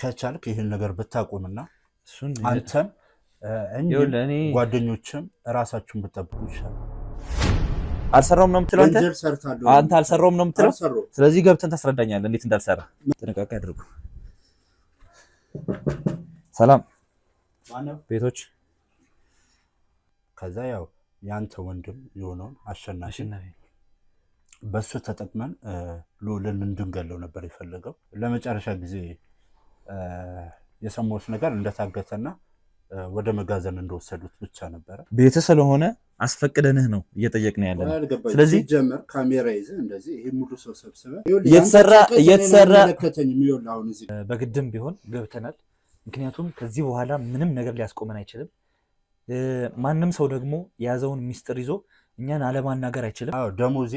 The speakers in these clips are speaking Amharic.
ከቻልክ ይህን ነገር ብታቆምና አንተም ጓደኞችም ራሳችሁን ብትጠብቁ ይሻላል። አልሰራውም ነው የምትለው አንተ? አንተ አልሰራውም ነው የምትለው? ስለዚህ ገብተን ታስረዳኛለህ እንዴት እንዳልሰራ። ጥንቃቄ አድርጉ። ሰላም ቤቶች። ከዛ ያው ያንተ ወንድም የሆነውን አሸናፊ በሱ ተጠቅመን ልዑልን እንድንገለው ነበር የፈለገው። ለመጨረሻ ጊዜ የሰማሁት ነገር እንደታገተና ወደ መጋዘን እንደወሰዱት ብቻ ነበረ። ቤት ስለሆነ አስፈቅደንህ ነው እየጠየቅን ያለ ነው። ስለዚህ ጀመር ካሜራ ይዘህ እንደዚህ ይሄ ሙሉ ሰው ሰብስበህ እየተሰራ በግድም ቢሆን ገብተናል። ምክንያቱም ከዚህ በኋላ ምንም ነገር ሊያስቆመን አይችልም። ማንም ሰው ደግሞ የያዘውን ሚስጥር ይዞ እኛን አለማናገር አይችልም። አዎ ደሞዜ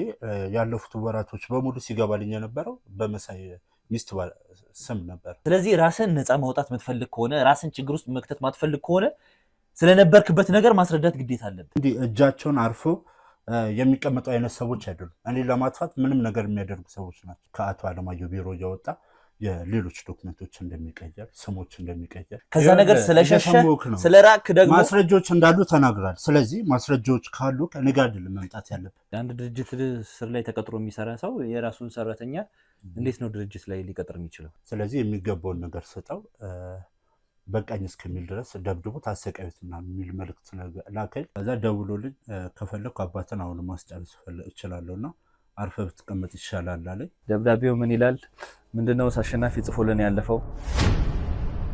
ያለፉት ወራቶች በሙሉ ሲገባልኝ የነበረው በመሳይ ሚስት ስም ነበር። ስለዚህ ራስን ነፃ ማውጣት የምትፈልግ ከሆነ፣ ራስን ችግር ውስጥ መክተት ማትፈልግ ከሆነ ስለነበርክበት ነገር ማስረዳት ግዴታ አለብን። እንዲህ እጃቸውን አርፎ የሚቀመጡ አይነት ሰዎች አይደሉም። እኔ ለማጥፋት ምንም ነገር የሚያደርጉ ሰዎች ናቸው። ከአቶ አለማየሁ ቢሮ እያወጣ የሌሎች ዶክመንቶች እንደሚቀየር፣ ስሞች እንደሚቀየር ከዛ ነገር ስለሸሸ ስለራክ ደግሞ ማስረጃዎች እንዳሉ ተናግራል። ስለዚህ ማስረጃዎች ካሉ ከእኔ ጋር አይደለም መምጣት ያለብን። አንድ ድርጅት ስር ላይ ተቀጥሮ የሚሰራ ሰው የራሱን ሰራተኛ እንዴት ነው ድርጅት ላይ ሊቀጥር የሚችለው? ስለዚህ የሚገባውን ነገር ስጠው፣ በቃኝ እስከሚል ድረስ ደብድቦት አሰቃዩት ምናምን የሚል መልዕክት ላከኝ። ከዛ ደውሎልኝ ከፈለኩ አባትን አሁን ማስጨረስ እችላለሁና አርፈህ ብትቀመጥ ይሻላል አለኝ። ደብዳቤው ምን ይላል? ምንድነው አሸናፊ ጽፎልን ያለፈው?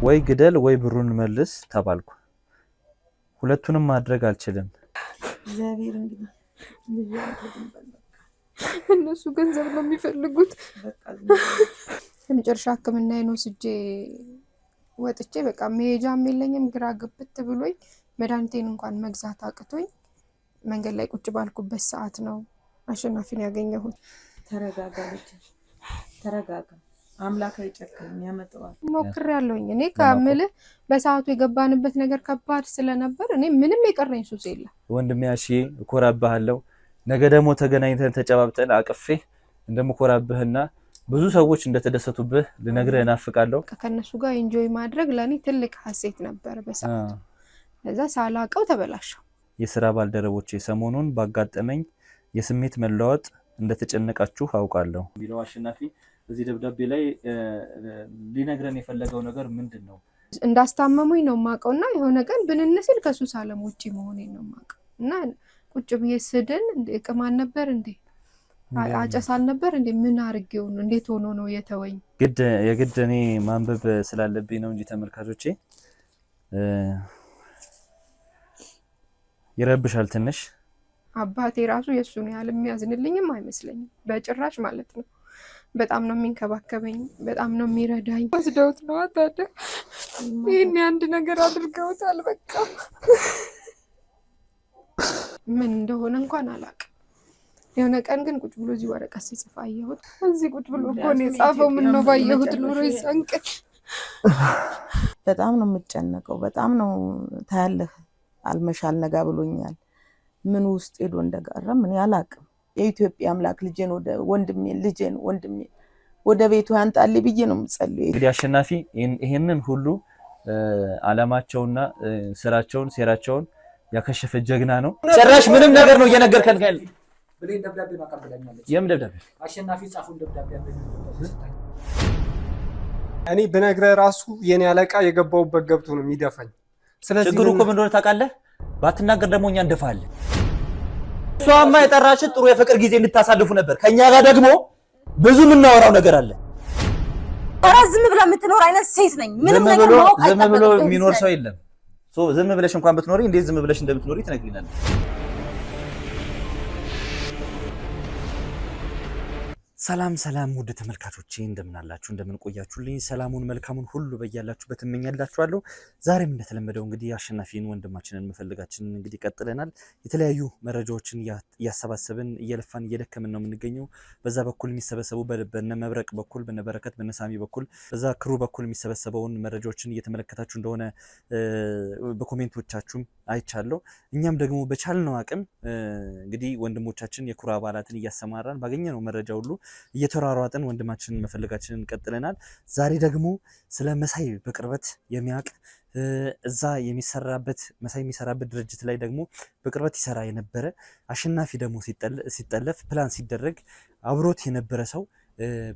ወይ ግደል ወይ ብሩን መልስ ተባልኩ። ሁለቱንም ማድረግ አልችልም። እነሱ ገንዘብ ነው የሚፈልጉት። የመጨረሻ ሕክምናዬን ወስጄ ወጥቼ በቃ መሄጃም የለኝም፣ ግራ ግብት ብሎኝ መድኃኒቴን እንኳን መግዛት አቅቶኝ መንገድ ላይ ቁጭ ባልኩበት ሰዓት ነው አሸናፊን ያገኘሁት። ተረጋጋ ልጅ ተረጋጋ። አምላክ አይጨክንም፣ ያመጣዋል። ሞክሬያለሁኝ። እኔ ከምልህ በሰዓቱ የገባንበት ነገር ከባድ ስለነበር እኔ ምንም የቀረኝ ሱስ የለም። ወንድሜ አሺ እኮራብሃለሁ። ነገ ደግሞ ተገናኝተን ተጨባብጠን አቅፌ እንደምኮራብህና ብዙ ሰዎች እንደተደሰቱብህ ልነግርህ እናፍቃለሁ። ከነሱ ጋር enjoy ማድረግ ለእኔ ትልቅ ሀሴት ነበር በሰዓቱ። ከዛ ሳላቀው ተበላሸው። የስራ ባልደረቦቼ ሰሞኑን ባጋጠመኝ የስሜት መለዋወጥ እንደተጨነቃችሁ አውቃለሁ የሚለው አሸናፊ እዚህ ደብዳቤ ላይ ሊነግረን የፈለገው ነገር ምንድን ነው? እንዳስታመሙኝ ነው የማውቀው እና የሆነ ቀን ብንንስል ከሱስ ዓለም ውጭ መሆኔን ነው የማውቀው እና ቁጭ ብዬ ስድን እቅማን ነበር እንዴ አጨሳል ነበር እንዴ ምን አድርጌው ነው እንዴት ሆኖ ነው የተወኝ? የግድ እኔ ማንበብ ስላለብኝ ነው እንጂ ተመልካቾቼ ይረብሻል ትንሽ። አባቴ ራሱ የእሱን ያህል የሚያዝንልኝም አይመስለኝም በጭራሽ ማለት ነው። በጣም ነው የሚንከባከበኝ፣ በጣም ነው የሚረዳኝ። ወስደውት ነው ታዲያ ይህን አንድ ነገር አድርገውታል። በቃ ምን እንደሆነ እንኳን አላውቅም። የሆነ ቀን ግን ቁጭ ብሎ እዚህ ወረቀት ሲጽፍ አየሁት። እዚህ ቁጭ ብሎ እኮ ነው የጻፈው። ምን ነው ባየሁት ኖሮ የዛን ቀን። በጣም ነው የምጨነቀው። በጣም ነው ታያለህ። አልመሻል ነጋ ብሎኛል። ምን ውስጥ ሄዶ እንደቀረ ምን አላውቅም። የኢትዮጵያ አምላክ ልጄን ወደ ወንድሜን ልጄን ወንድሜን ወደ ቤቱ ያንጣልኝ ብዬ ነው የምጸልየው። እንግዲህ አሸናፊ ይሄንን ሁሉ አላማቸውና ስራቸውን ሴራቸውን ያከሸፈ ጀግና ነው። ጭራሽ ምንም ነገር ነው እየነገርከን ካለ ብሌን ደብዳቤ ማቀበለኛለች። የምን ደብዳቤ? አሸናፊ ጻፉን ደብዳቤ። እኔ ብነግርህ ራሱ የኔ አለቃ የገባውበት ገብቶ ነው የሚደፋኝ። ስለዚህ ችግሩ እኮ ምን እንደሆነ ታውቃለህ? ባትናገር ደግሞ እኛ እንደፋለን። እሷማ የጠራችን ጥሩ የፍቅር ጊዜ እንድታሳልፉ ነበር። ከኛ ጋር ደግሞ ብዙ የምናወራው ነገር አለ። ኧረ ዝም ብላ የምትኖር አይነት ሴት ነኝ። ምንም ነገር ማወቅ ዝም ብሎ አይጠበቅብህም። የሚኖር ሰው የለም። ዝም ብለሽ እንኳን ብትኖሪ እንዴት ዝም ብለሽ እንደምትኖሪ ትነግሪናለሽ። ሰላም ሰላም ውድ ተመልካቾቼ እንደምን አላችሁ? እንደምን ቆያችሁልኝ? ሰላሙን መልካሙን ሁሉ በያላችሁበት እመኛላችኋለሁ። ዛሬም እንደተለመደው እንግዲህ አሸናፊን ወንድማችንን መፈለጋችንን እንግዲህ ቀጥለናል። የተለያዩ መረጃዎችን እያሰባሰብን እየለፋን እየደከምን ነው የምንገኘው። በዛ በኩል የሚሰበሰቡ በነ መብረቅ በኩል በነ በረከት በነ ሳሚ በኩል በዛ ክሩ በኩል የሚሰበሰበውን መረጃዎችን እየተመለከታችሁ እንደሆነ በኮሜንቶቻችሁም አይቻለሁ። እኛም ደግሞ በቻልነው አቅም እንግዲህ ወንድሞቻችን የኩራ አባላትን እያሰማራን ባገኘነው መረጃ ሁሉ እየተሯሯጥን ወንድማችንን መፈለጋችንን ቀጥለናል። ዛሬ ደግሞ ስለ መሳይ በቅርበት የሚያውቅ እዛ የሚሰራበት መሳይ የሚሰራበት ድርጅት ላይ ደግሞ በቅርበት ይሰራ የነበረ አሸናፊ ደግሞ ሲጠለፍ ፕላን ሲደረግ አብሮት የነበረ ሰው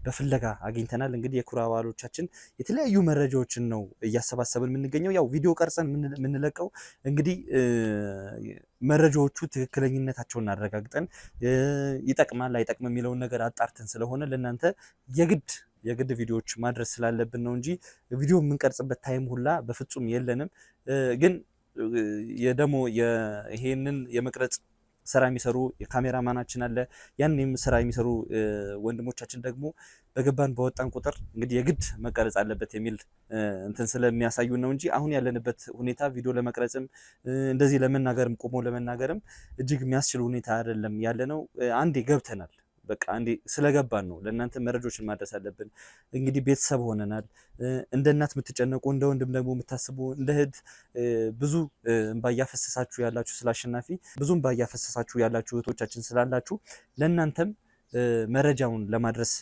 በፍለጋ አግኝተናል። እንግዲህ የ crew አባሎቻችን የተለያዩ መረጃዎችን ነው እያሰባሰብን የምንገኘው። ያው ቪዲዮ ቀርጸን የምንለቀው እንግዲህ መረጃዎቹ ትክክለኝነታቸውን አረጋግጠን ይጠቅማል አይጠቅም የሚለውን ነገር አጣርተን ስለሆነ ለእናንተ የግድ ቪዲዮዎች ማድረስ ስላለብን ነው እንጂ ቪዲዮ የምንቀርጽበት time ሁላ በፍጹም የለንም። ግን የደሞ ይሄንን የመቅረጽ ስራ የሚሰሩ የካሜራማናችን አለ። ያንን ስራ የሚሰሩ ወንድሞቻችን ደግሞ በገባን በወጣን ቁጥር እንግዲህ የግድ መቀረጽ አለበት የሚል እንትን ስለሚያሳዩ ነው እንጂ አሁን ያለንበት ሁኔታ ቪዲዮ ለመቅረጽም እንደዚህ ለመናገርም ቆሞ ለመናገርም እጅግ የሚያስችል ሁኔታ አይደለም ያለ ነው። አንዴ ገብተናል። በቃ አንዴ ስለገባን ነው ለእናንተ መረጃዎችን ማድረስ አለብን። እንግዲህ ቤተሰብ ሆነናል። እንደ እናት የምትጨነቁ፣ እንደ ወንድም ደግሞ የምታስቡ፣ እንደ እህት ብዙ እንባ እያፈሰሳችሁ ያላችሁ ስለ አሸናፊ ብዙ እንባ እያፈሰሳችሁ ያላችሁ እህቶቻችን ስላላችሁ ለእናንተም መረጃውን ለማድረስ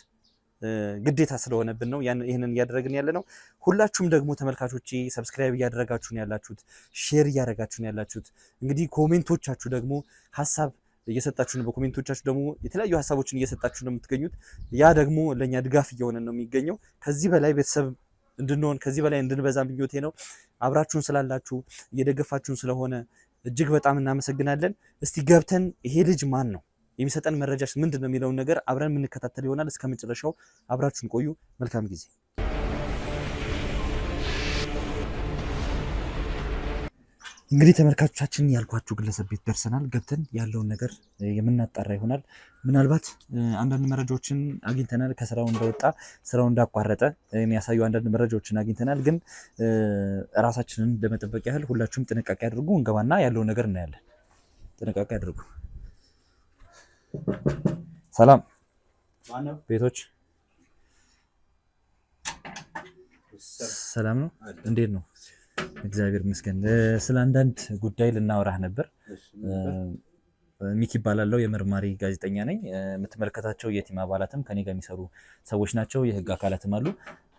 ግዴታ ስለሆነብን ነው ይህንን እያደረግን ያለ ነው። ሁላችሁም ደግሞ ተመልካቾቼ subscribe እያደረጋችሁ ነው ያላችሁት፣ share እያደረጋችሁ ነው ያላችሁት። እንግዲህ comment ኦቻችሁ ደግሞ ሀሳብ እየሰጣችሁ ነው። በ comment ኦቻችሁ ደግሞ የተለያዩ ሀሳቦችን እየሰጣችሁ ነው የምትገኙት። ያ ደግሞ ለኛ ድጋፍ እየሆነ ነው የሚገኘው። ከዚህ በላይ ቤተሰብ እንድንሆን ከዚህ በላይ እንድንበዛ ምኞቴ ነው። አብራችሁን ስላላችሁ እየደገፋችሁን ስለሆነ እጅግ በጣም እናመሰግናለን። እስቲ ገብተን ይሄ ልጅ ማን ነው የሚሰጠን መረጃስ ምንድን ነው የሚለውን ነገር አብረን የምንከታተል ይሆናል። እስከ መጨረሻው አብራችሁን ቆዩ። መልካም ጊዜ። እንግዲህ ተመልካቾቻችን ያልኳችሁ ግለሰብ ቤት ደርሰናል። ገብተን ያለውን ነገር የምናጣራ ይሆናል። ምናልባት አንዳንድ መረጃዎችን አግኝተናል። ከስራው እንደወጣ ስራው እንዳቋረጠ የሚያሳዩ አንዳንድ መረጃዎችን አግኝተናል። ግን ራሳችንን ለመጠበቅ ያህል ሁላችሁም ጥንቃቄ አድርጉ። እንገባና ያለውን ነገር እናያለን። ጥንቃቄ አድርጉ። ሰላም ቤቶች፣ ሰላም ነው? እንዴት ነው? እግዚአብሔር ይመስገን። ስለ አንዳንድ ጉዳይ ልናወራህ ነበር። ሚኪ እባላለሁ፣ የመርማሪ ጋዜጠኛ ነኝ። የምትመለከታቸው የ team አባላትም ከኔ ጋር የሚሰሩ ሰዎች ናቸው፣ የህግ አካላትም አሉ።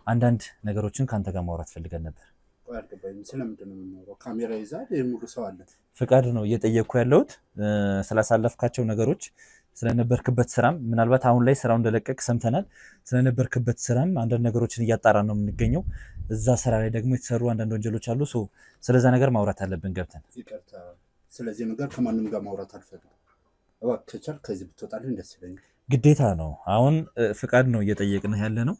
አንዳንድ ነገሮችን ከአንተ ጋር ማውራት ፈልገን ነበር። ስለምንድን ነው የምናወራው? ካሜራ ይዛል ሙሉ ሰው አለ። ፍቃድ ነው እየጠየቅኩ ያለሁት ስላሳለፍካቸው ነገሮች፣ ስለነበርክበት ስራም ምናልባት አሁን ላይ ስራው እንደለቀቅ ሰምተናል። ስለነበርክበት ስራም አንዳንድ ነገሮችን እያጣራ ነው የምንገኘው። እዛ ስራ ላይ ደግሞ የተሰሩ አንዳንድ ወንጀሎች አሉ። ስለዛ ነገር ማውራት አለብን ገብተን። ይቅርታ፣ ስለዚህ ነገር ከማንም ጋር ማውራት አልፈልግም። እባክህ ከቻልክ ከዚህ ብትወጣልኝ ደስ ይለኛል። ግዴታ ነው። አሁን ፍቃድ ነው እየጠየቅንህ ያለ ነው።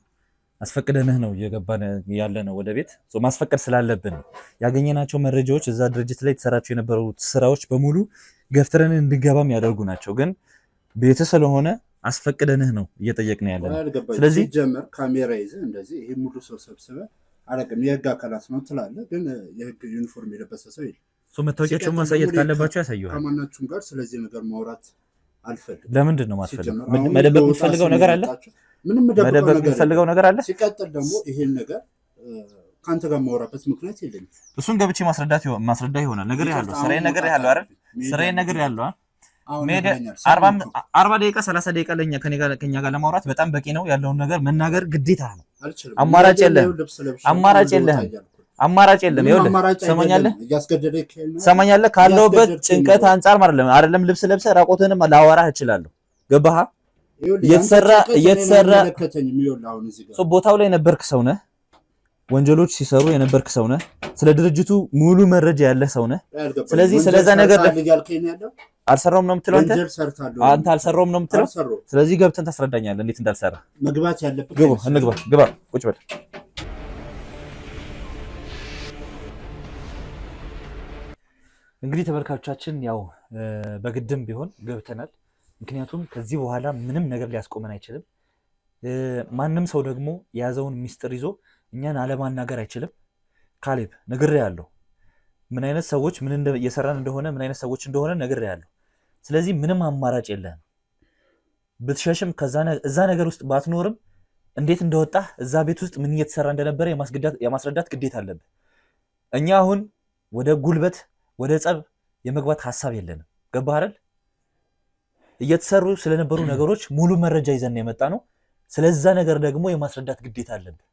አስፈቅደንህ ነው እየገባን ያለ ነው ወደ ቤት። ማስፈቀድ ስላለብን ነው። ያገኘናቸው መረጃዎች እዛ ድርጅት ላይ የተሰራቸው የነበሩት ስራዎች በሙሉ ገፍትረን እንድንገባም ያደርጉ ናቸው። ግን ቤት ስለሆነ አስፈቅደንህ ነው እየጠየቅን ያለ ነው። ስለዚህ ጀመር ካሜራ ይዘህ እንደዚህ ይሄ ሙሉ ሰው ሰብስበህ አላውቅም፣ የህግ አካላት ነው ትላለህ፣ ግን የህግ ዩኒፎርም የለበሰ ሰው የለም። መታወቂያቸውን ማሳየት ካለባቸው ያሳየዋል። ከማናችሁም ጋር ስለዚህ ነገር ማውራት አልፈልግም። ለምንድን ነው ማትፈልገው? መደበቅ የምትፈልገው ነገር አለ? ምንም መደበቅ የምትፈልገው ነገር አለ? ሲቀጥል ደግሞ ይሄን ነገር ከአንተ ጋር ማውራበት ምክንያት የለኝም። እሱን ገብቼ ማስረዳ ይሆናል። ነግሬሃለሁ፣ ስራዬን ነግሬሃለሁ አይደል? ስራዬን ነግሬሃለሁ። 40 ደቂቃ 30 ደቂቃ ለኛ ከኛ ጋር ለማውራት በጣም በቂ ነው። ያለውን ነገር መናገር ግዴታ ነው። አማራጭ የለህም። አማራጭ የለህም። አማራጭ የለም። ይኸውልህ ትሰማኛለህ፣ ትሰማኛለህ። ካለሁበት ጭንቀት አንጻር ማለት አይደለም ልብስ ለብሰህ ራቆትህንም ላወራህ እችላለሁ። ገባህ? እየተሰራ ቦታው ላይ የነበርክ ሰው ነህ። ወንጀሎች ሲሰሩ የነበርክ ሰው ነህ። ስለ ድርጅቱ ሙሉ መረጃ ያለህ ሰው ነህ። ስለዚህ ስለዛ ነገር አልሰራውም ነው የምትለው አንተ? አንተ አልሰራውም ነው የምትለው? ስለዚህ ገብተን ታስረዳኛለህ እንዴት እንዳልሰራ። መግባት ያለብህ ግቡ፣ እንግባ፣ ግባ፣ ቁጭ በል። እንግዲህ ተመልካቾቻችን ያው በግድም ቢሆን ገብተናል። ምክንያቱም ከዚህ በኋላ ምንም ነገር ሊያስቆመን አይችልም። ማንም ሰው ደግሞ የያዘውን ሚስጥር ይዞ እኛን አለማናገር አይችልም። ካሌብ ነግሬሃለሁ፣ ምን አይነት ሰዎች ምን እየሰራን እንደሆነ ምን አይነት ሰዎች እንደሆነ ነግሬሃለሁ። ስለዚህ ምንም አማራጭ የለህም። ብትሸሽም እዛ ነገር ውስጥ ባትኖርም እንዴት እንደወጣህ እዛ ቤት ውስጥ ምን እየተሰራ እንደነበረ የማስረዳት ግዴታ አለብህ። እኛ አሁን ወደ ጉልበት ወደ ጸብ የመግባት ሀሳብ የለንም። ገባህ አይደል? እየተሰሩ ስለነበሩ ነገሮች ሙሉ መረጃ ይዘን የመጣ ነው። ስለዛ ነገር ደግሞ የማስረዳት ግዴታ አለብን።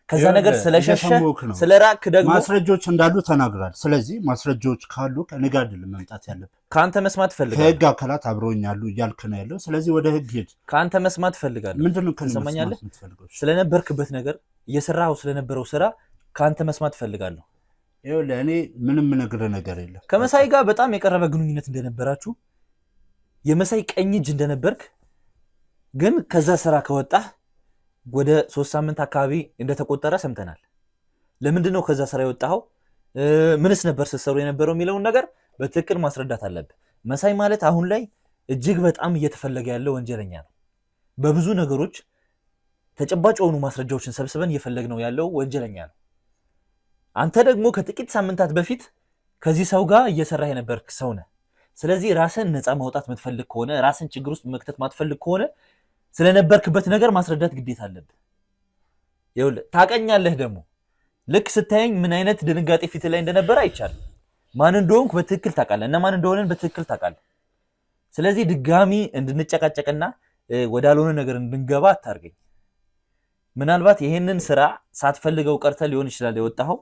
ከዛ ነገር ስለሸሸ እየሰማሁህ ነው። ስለራክ ደግሞ ማስረጃዎች እንዳሉ ተናግራል። ስለዚህ ማስረጃዎች ካሉ ከእኔ ጋር አይደለም መምጣት ያለብህ፣ ከአንተ መስማት እፈልጋለሁ። ከህግ አካላት አብረውኝ አሉ እያልክ ነው ያለው። ስለዚህ ወደ ህግ ሂድ። ከአንተ መስማት እፈልጋለሁ። ምንድን ነው ከእኔ መስማት ትሰማኛለህ? የምትፈልገው? ስለነበርክበት ነገር እየሰራኸው ስለነበረው ስራ ከአንተ መስማት እፈልጋለሁ። ይኸውልህ እኔ ምንም የምነግርህ ነገር የለም። ከመሳይ ጋር በጣም የቀረበ ግንኙነት እንደነበራችሁ የመሳይ ቀኝ እጅ እንደነበርክ ግን ከዛ ስራ ከወጣህ ወደ 3 ሳምንት አካባቢ እንደተቆጠረ ሰምተናል። ለምንድን ነው ከዛ ስራ የወጣኸው? ምንስ ነበር ስትሰሩ የነበረው የሚለውን ነገር በትክክል ማስረዳት አለብህ። መሳይ ማለት አሁን ላይ እጅግ በጣም እየተፈለገ ያለ ወንጀለኛ ነው። በብዙ ነገሮች ተጨባጭ የሆኑ ማስረጃዎችን ሰብስበን እየፈለግነው ያለው ወንጀለኛ ነው። አንተ ደግሞ ከጥቂት ሳምንታት በፊት ከዚህ ሰው ጋር እየሰራህ የነበርክ ሰው ነህ። ስለዚህ ራስን ነፃ ማውጣት የምትፈልግ ከሆነ፣ ራስን ችግር ውስጥ መክተት ማትፈልግ ከሆነ ስለነበርክበት ነገር ማስረዳት ግዴታ አለብህ። ይኸውልህ ታቀኛለህ። ደግሞ ልክ ስታየኝ ምን አይነት ድንጋጤ ፊት ላይ እንደነበረ አይቻልም። ማን እንደሆንኩ በትክክል ታውቃለህ፣ እና ማን እንደሆነን በትክክል ታውቃለህ። ስለዚህ ድጋሚ እንድንጨቃጨቅና ወዳልሆነ ነገር እንድንገባ አታርገኝ። ምናልባት ይሄንን ስራ ሳትፈልገው ቀርተህ ሊሆን ይችላል የወጣኸው፣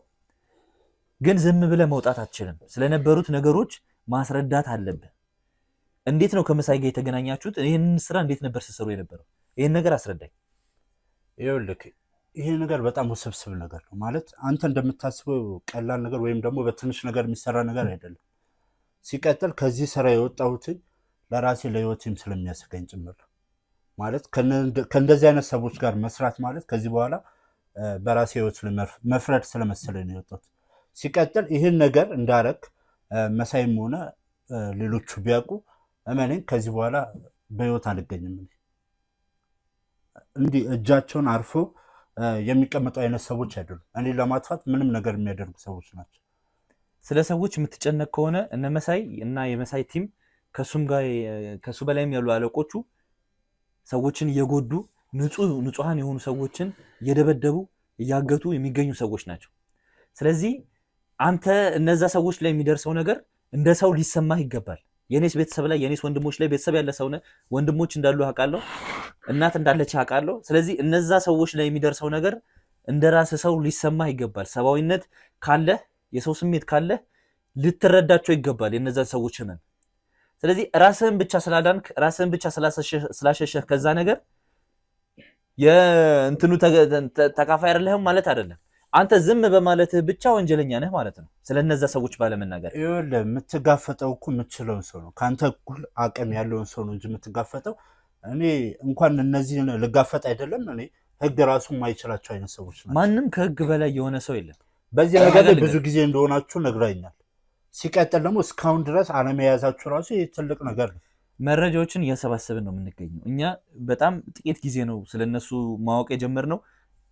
ግን ዝም ብለህ መውጣት አትችልም። ስለነበሩት ነገሮች ማስረዳት አለብህ። እንዴት ነው ከመሳይ ጋር የተገናኛችሁት? ይህንን ስራ እንዴት ነበር ስትሰሩ የነበረው? ይህን ነገር አስረዳኝ። ይኸውልህ ይሄ ነገር በጣም ውስብስብ ነገር ነው። ማለት አንተ እንደምታስበው ቀላል ነገር ወይም ደግሞ በትንሽ ነገር የሚሰራ ነገር አይደለም። ሲቀጥል ከዚህ ስራ የወጣሁትን ለራሴ ለህይወቴም ስለሚያሰጋኝ ጭምር ነው። ማለት ከእንደዚህ አይነት ሰዎች ጋር መስራት ማለት ከዚህ በኋላ በራሴ ህይወት ላይ መፍረድ ስለመሰለኝ ነው የወጣሁት። ሲቀጥል ይህን ነገር እንዳረግ መሳይም ሆነ ሌሎቹ ቢያውቁ እመነኝ ከዚህ በኋላ በህይወት አልገኝም። እኔ እንዲህ እጃቸውን አርፎ የሚቀመጡ አይነት ሰዎች አይደሉም። እኔ ለማጥፋት ምንም ነገር የሚያደርጉ ሰዎች ናቸው። ስለ ሰዎች የምትጨነቅ ከሆነ እነ መሳይ እና የመሳይ team ከሱም ጋር ከሱ በላይም ያሉ አለቆቹ ሰዎችን እየጎዱ ንጹሐን የሆኑ ሰዎችን እየደበደቡ እያገቱ የሚገኙ ሰዎች ናቸው። ስለዚህ አንተ እነዛ ሰዎች ላይ የሚደርሰው ነገር እንደ ሰው ሊሰማህ ይገባል። የኔስ ቤተሰብ ላይ የኔስ ወንድሞች ላይ ቤተሰብ ያለ ሰው ነህ። ወንድሞች እንዳሉ አውቃለሁ፣ እናት እንዳለች አውቃለሁ። ስለዚህ እነዛ ሰዎች ላይ የሚደርሰው ነገር እንደ ራስህ ሰው ሊሰማህ ይገባል። ሰብአዊነት ካለህ፣ የሰው ስሜት ካለህ ልትረዳቸው ይገባል የእነዛን ሰዎች ህመም። ስለዚህ ራስህን ብቻ ስላዳንክ፣ ራስህን ብቻ ስላሸሸህ ከዛ ነገር የእንትኑ ተካፋይ አይደለህም ማለት አይደለም። አንተ ዝም በማለትህ ብቻ ወንጀለኛ ነህ ማለት ነው፣ ስለነዛ ሰዎች ባለመናገር። ይኸውልህ የምትጋፈጠው እኮ የምትችለውን ሰው ነው። ከአንተ እኩል አቅም ያለውን ሰው ነው እንጂ የምትጋፈጠው። እኔ እንኳን እነዚህን ልጋፈጥ አይደለም፣ እኔ ህግ ራሱ የማይችላቸው አይነት ሰዎች ናቸው። ማንም ከህግ በላይ የሆነ ሰው የለም። በዚህ ነገር ላይ ብዙ ጊዜ እንደሆናችሁ ነግራኛል። ሲቀጥል ደግሞ እስካሁን ድረስ አለመያዛችሁ ራሱ ይህ ትልቅ ነገር ነው። መረጃዎችን እያሰባሰብን ነው የምንገኘው። እኛ በጣም ጥቂት ጊዜ ነው ስለነሱ ማወቅ የጀመርነው።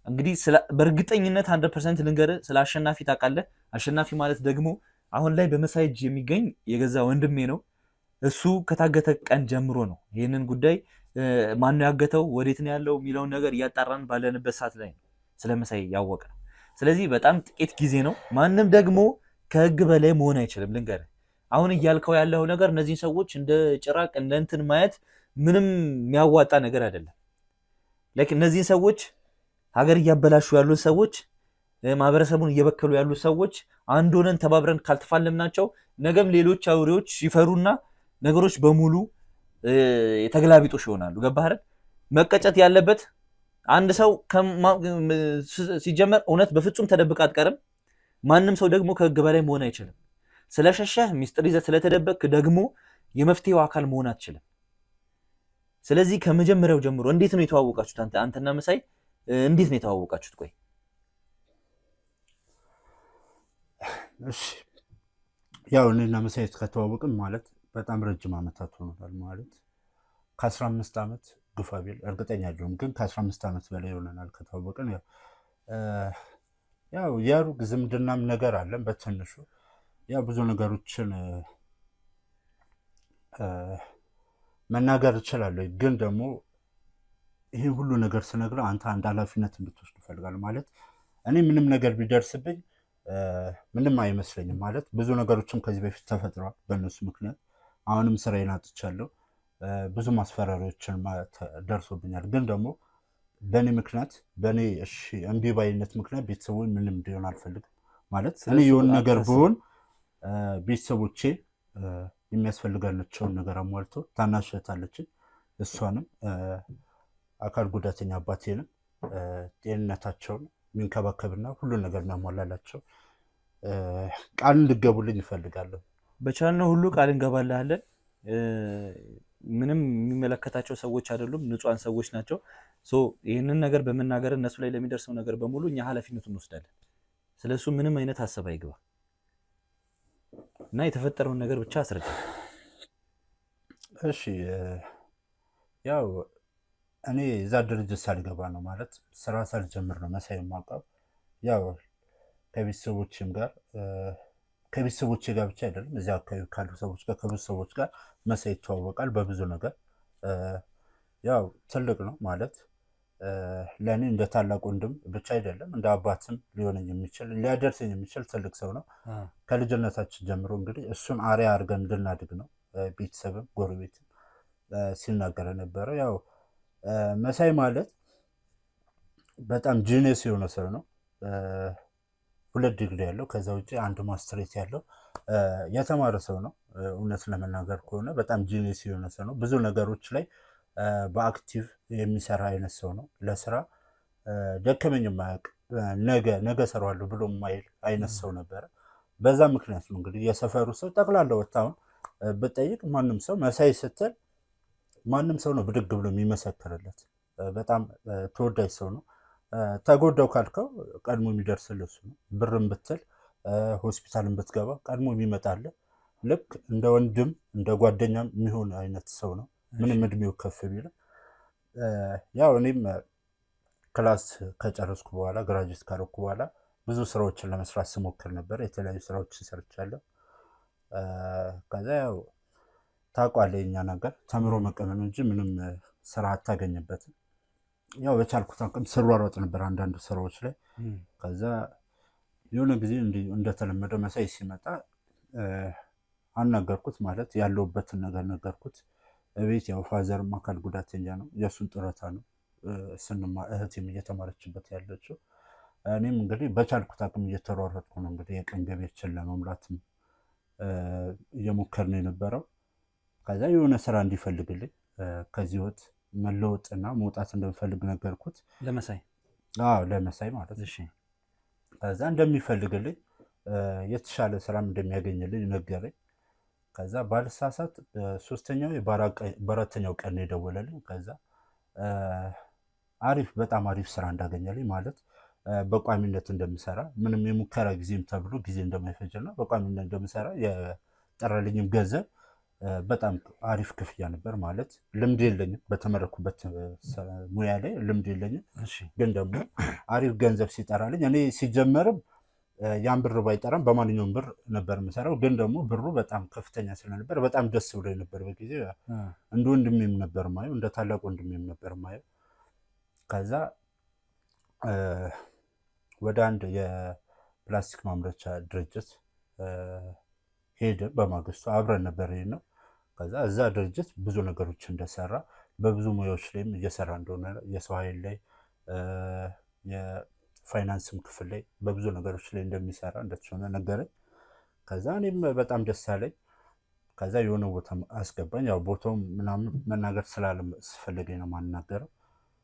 እንግዲህ በእርግጠኝነት 100% ልንገርህ፣ ስለ አሸናፊ ታውቃለህ። አሸናፊ ማለት ደግሞ አሁን ላይ በመሳይ እጅ የሚገኝ የገዛ ወንድሜ ነው። እሱ ከታገተ ቀን ጀምሮ ነው ይህንን ጉዳይ ማነው ያገተው፣ ወዴት ነው ያለው የሚለውን ነገር እያጣራን ባለንበት ሰዓት ላይ ነው ስለ መሳይ ያወቅነው። ስለዚህ በጣም ጥቂት ጊዜ ነው። ማንም ደግሞ ከህግ በላይ መሆን አይችልም። ልንገርህ፣ አሁን እያልከው ያለው ነገር እነዚህን ሰዎች እንደ ጭራቅ እንደ እንትን ማየት ምንም የሚያዋጣ ነገር አይደለም። like እነዚህን ሰዎች ሀገር እያበላሹ ያሉ ሰዎች፣ ማህበረሰቡን እየበከሉ ያሉ ሰዎች አንድ ሆነን ተባብረን ካልተፋለምናቸው ነገም ሌሎች አውሬዎች ይፈሩና ነገሮች በሙሉ የተገላቢጦሽ ይሆናሉ። ገባህ አይደል? መቀጨት ያለበት አንድ ሰው ሲጀመር እውነት በፍጹም ተደብቃ አትቀርም። ማንም ሰው ደግሞ ከህግ በላይ መሆን አይችልም። ስለሸሸህ ሚስጥር ይዘህ ስለተደበቅክ ደግሞ የመፍትሄው አካል መሆን አትችልም። ስለዚህ ከመጀመሪያው ጀምሮ እንዴት ነው የተዋወቃችሁት? አንተና መሳይ እንዴት ነው የተዋወቃችሁት? ቆይ እሺ፣ ያው እኔና መሳይ ከተዋወቅን ማለት በጣም ረጅም ዓመታት ሆኖታል። ማለት ከ15 ዓመት ግፋ ቢል እርግጠኛ አይደለሁም፣ ግን ከ15 ዓመት በላይ ይሆነናል ከተዋወቅን። ያው የሩቅ ዝምድናም ነገር አለን በትንሹ። ያው ብዙ ነገሮችን መናገር እችላለሁ፣ ግን ደግሞ ይህን ሁሉ ነገር ስነግርህ አንተ አንድ ኃላፊነት እንድትወስድ እፈልጋለሁ። ማለት እኔ ምንም ነገር ቢደርስብኝ ምንም አይመስለኝም። ማለት ብዙ ነገሮችም ከዚህ በፊት ተፈጥረዋል በእነሱ ምክንያት። አሁንም ስራዬን አጥቻለሁ። ብዙ ማስፈራሪያዎችን ደርሶብኛል። ግን ደግሞ በእኔ ምክንያት በእኔ እሺ እምቢ ባይነት ምክንያት ቤተሰቦች ምንም እንዲሆን አልፈልግም። ማለት እኔ ስለሱ የሆነ ነገር አታስብ። ብሆን ቤተሰቦቼ የሚያስፈልጋቸውን ነገር አሟልቶ ታናሽ እህት አለችኝ፣ እሷንም አካል ጉዳተኛ አባቴንም ጤንነታቸውን የሚንከባከብና ሁሉን ነገር የሚያሟላላቸው ቃል እንድገቡልኝ ይፈልጋለሁ። በቻልነው ሁሉ ቃል እንገባልሃለን። ምንም የሚመለከታቸው ሰዎች አይደሉም፣ ንጹሐን ሰዎች ናቸው። So ይህንን ነገር በመናገር እነሱ ላይ ለሚደርሰው ነገር በሙሉ እኛ ኃላፊነቱን እንወስዳለን። ስለሱ ምንም አይነት ሀሳብ አይግባ እና የተፈጠረውን ነገር ብቻ አስረዳ። እሺ፣ ያው እኔ እዛ ድርጅት ሳልገባ ነው ማለት ስራ ሳልጀምር ነው መሳይ የማውቀው። ያው ከቤተሰቦቼም ጋር ከቤተሰቦቼ ጋር ብቻ አይደለም እዚያ አካባቢ ካሉ ሰዎች ጋር ከብዙ ሰዎች ጋር መሳይ ይተዋወቃል በብዙ ነገር። ያው ትልቅ ነው ማለት ለእኔ እንደ ታላቅ ወንድም ብቻ አይደለም እንደ አባትም ሊሆነኝ የሚችል ሊያደርሰኝ የሚችል ትልቅ ሰው ነው። ከልጅነታችን ጀምሮ እንግዲህ እሱን አርአያ አድርገን እንድናድግ ነው ቤተሰብም ጎረቤትም ሲናገር የነበረው። ያው መሳይ ማለት በጣም genius የሆነ ሰው ነው። 2 ዲግሪ ያለው ከዛ ውጭ 1 ማስትሬት ያለው የተማረ ሰው ነው። እውነት ለመናገር ከሆነ በጣም genius የሆነ ሰው ነው። ብዙ ነገሮች ላይ በ active የሚሰራ አይነት ሰው ነው። ለስራ ደከመኝ የማያውቅ ነገ ነገ እሰራዋለሁ ብሎ የማይል አይነት ሰው ነበረ። በዛ ምክንያት ነው እንግዲህ የሰፈሩ ሰው ጠቅላላ ወጥታውን ብጠይቅ ማንም ሰው መሳይ ስትል ማንም ሰው ነው ብድግ ብሎ የሚመሰክርለት። በጣም ተወዳጅ ሰው ነው። ተጎዳው ካልከው ቀድሞ የሚደርስልህ እሱ ነው። ብርም ብትል ሆስፒታልም ብትገባ ቀድሞ የሚመጣልህ ልክ እንደ ወንድም እንደ ጓደኛም የሚሆን አይነት ሰው ነው። ምንም እድሜው ከፍ ቢልም ያው እኔም class ከጨረስኩ በኋላ graduate ካረኩ በኋላ ብዙ ስራዎችን ለመስራት ስሞክር ነበር። የተለያዩ ስራዎችን ሰርቻለሁ። ከዛ ያው ታውቃለህ የኛ ነገር ተምሮ መቀመጥ እንጂ ምንም ስራ አታገኝበትም። ያው በቻልኩት አቅም ስሯሯጥ ነበር አንዳንድ ስራዎች ላይ። ከዛ የሆነ ጊዜ እንደተለመደው መሳይ ሲመጣ አናገርኩት፣ ማለት ያለሁበትን ነገር ነገርኩት። እቤት ያው father ም አካል ጉዳተኛ ነው፣ የእሱን ጡረታ ነው ስንማ እህቴም እየተማረችበት ያለችው። እኔም እንግዲህ በቻልኩት አቅም እየተሯሯጥኩ ነው እንግዲህ የቀን ገቢያችን ለመሙላትም እየሞከርን የነበረው። ከዛ የሆነ ስራ እንዲፈልግልኝ ከዚህ ህይወት መለወጥና መውጣት እንደምፈልግ ነገርኩት። ለመሳይ? አዎ ለመሳይ ማለት ነው። ከዛ እንደሚፈልግልኝ የተሻለ ስራም እንደሚያገኝልኝ ነገረኝ። ከዛ ባልሳሳት ሶስተኛው በአራተኛው ቀን የደወለልኝ። ከዛ አሪፍ በጣም አሪፍ ስራ እንዳገኘልኝ ማለት በቋሚነት እንደምሰራ ምንም የሙከራ ጊዜም ተብሎ ጊዜ እንደማይፈጅና በቋሚነት እንደምሰራ የጠራልኝም ገንዘብ በጣም አሪፍ ክፍያ ነበር። ማለት ልምድ የለኝም በተመረኩበት ሙያ ላይ ልምድ የለኝም፣ ግን ደግሞ አሪፍ ገንዘብ ሲጠራልኝ እኔ ሲጀመርም ያን ብር ባይጠራም በማንኛውም ብር ነበር የምሰራው። ግን ደግሞ ብሩ በጣም ከፍተኛ ስለነበር በጣም ደስ ብሎ ነበር። በጊዜው እንደ ወንድሜም ነበር ማየው፣ እንደ ታላቅ ወንድሜም ነበር ማየው። ከዛ ወደ አንድ የፕላስቲክ ማምረቻ ድርጅት ሄደ። በማግስቱ አብረን ነበር ነው። ከዛ እዛ ድርጅት ብዙ ነገሮች እንደሰራ በብዙ ሙያዎች ላይም እየሰራ እንደሆነ የሰው ኃይል ላይ የፋይናንስም ክፍል ላይ በብዙ ነገሮች ላይ እንደሚሰራ እንደተሾመ ነገረኝ። ከዛ እኔም በጣም ደስ አለኝ። ከዛ የሆነ ቦታ አስገባኝ። ያው ቦታው ምናምን መናገር ስላልፈለገኝ ነው የማናገረው።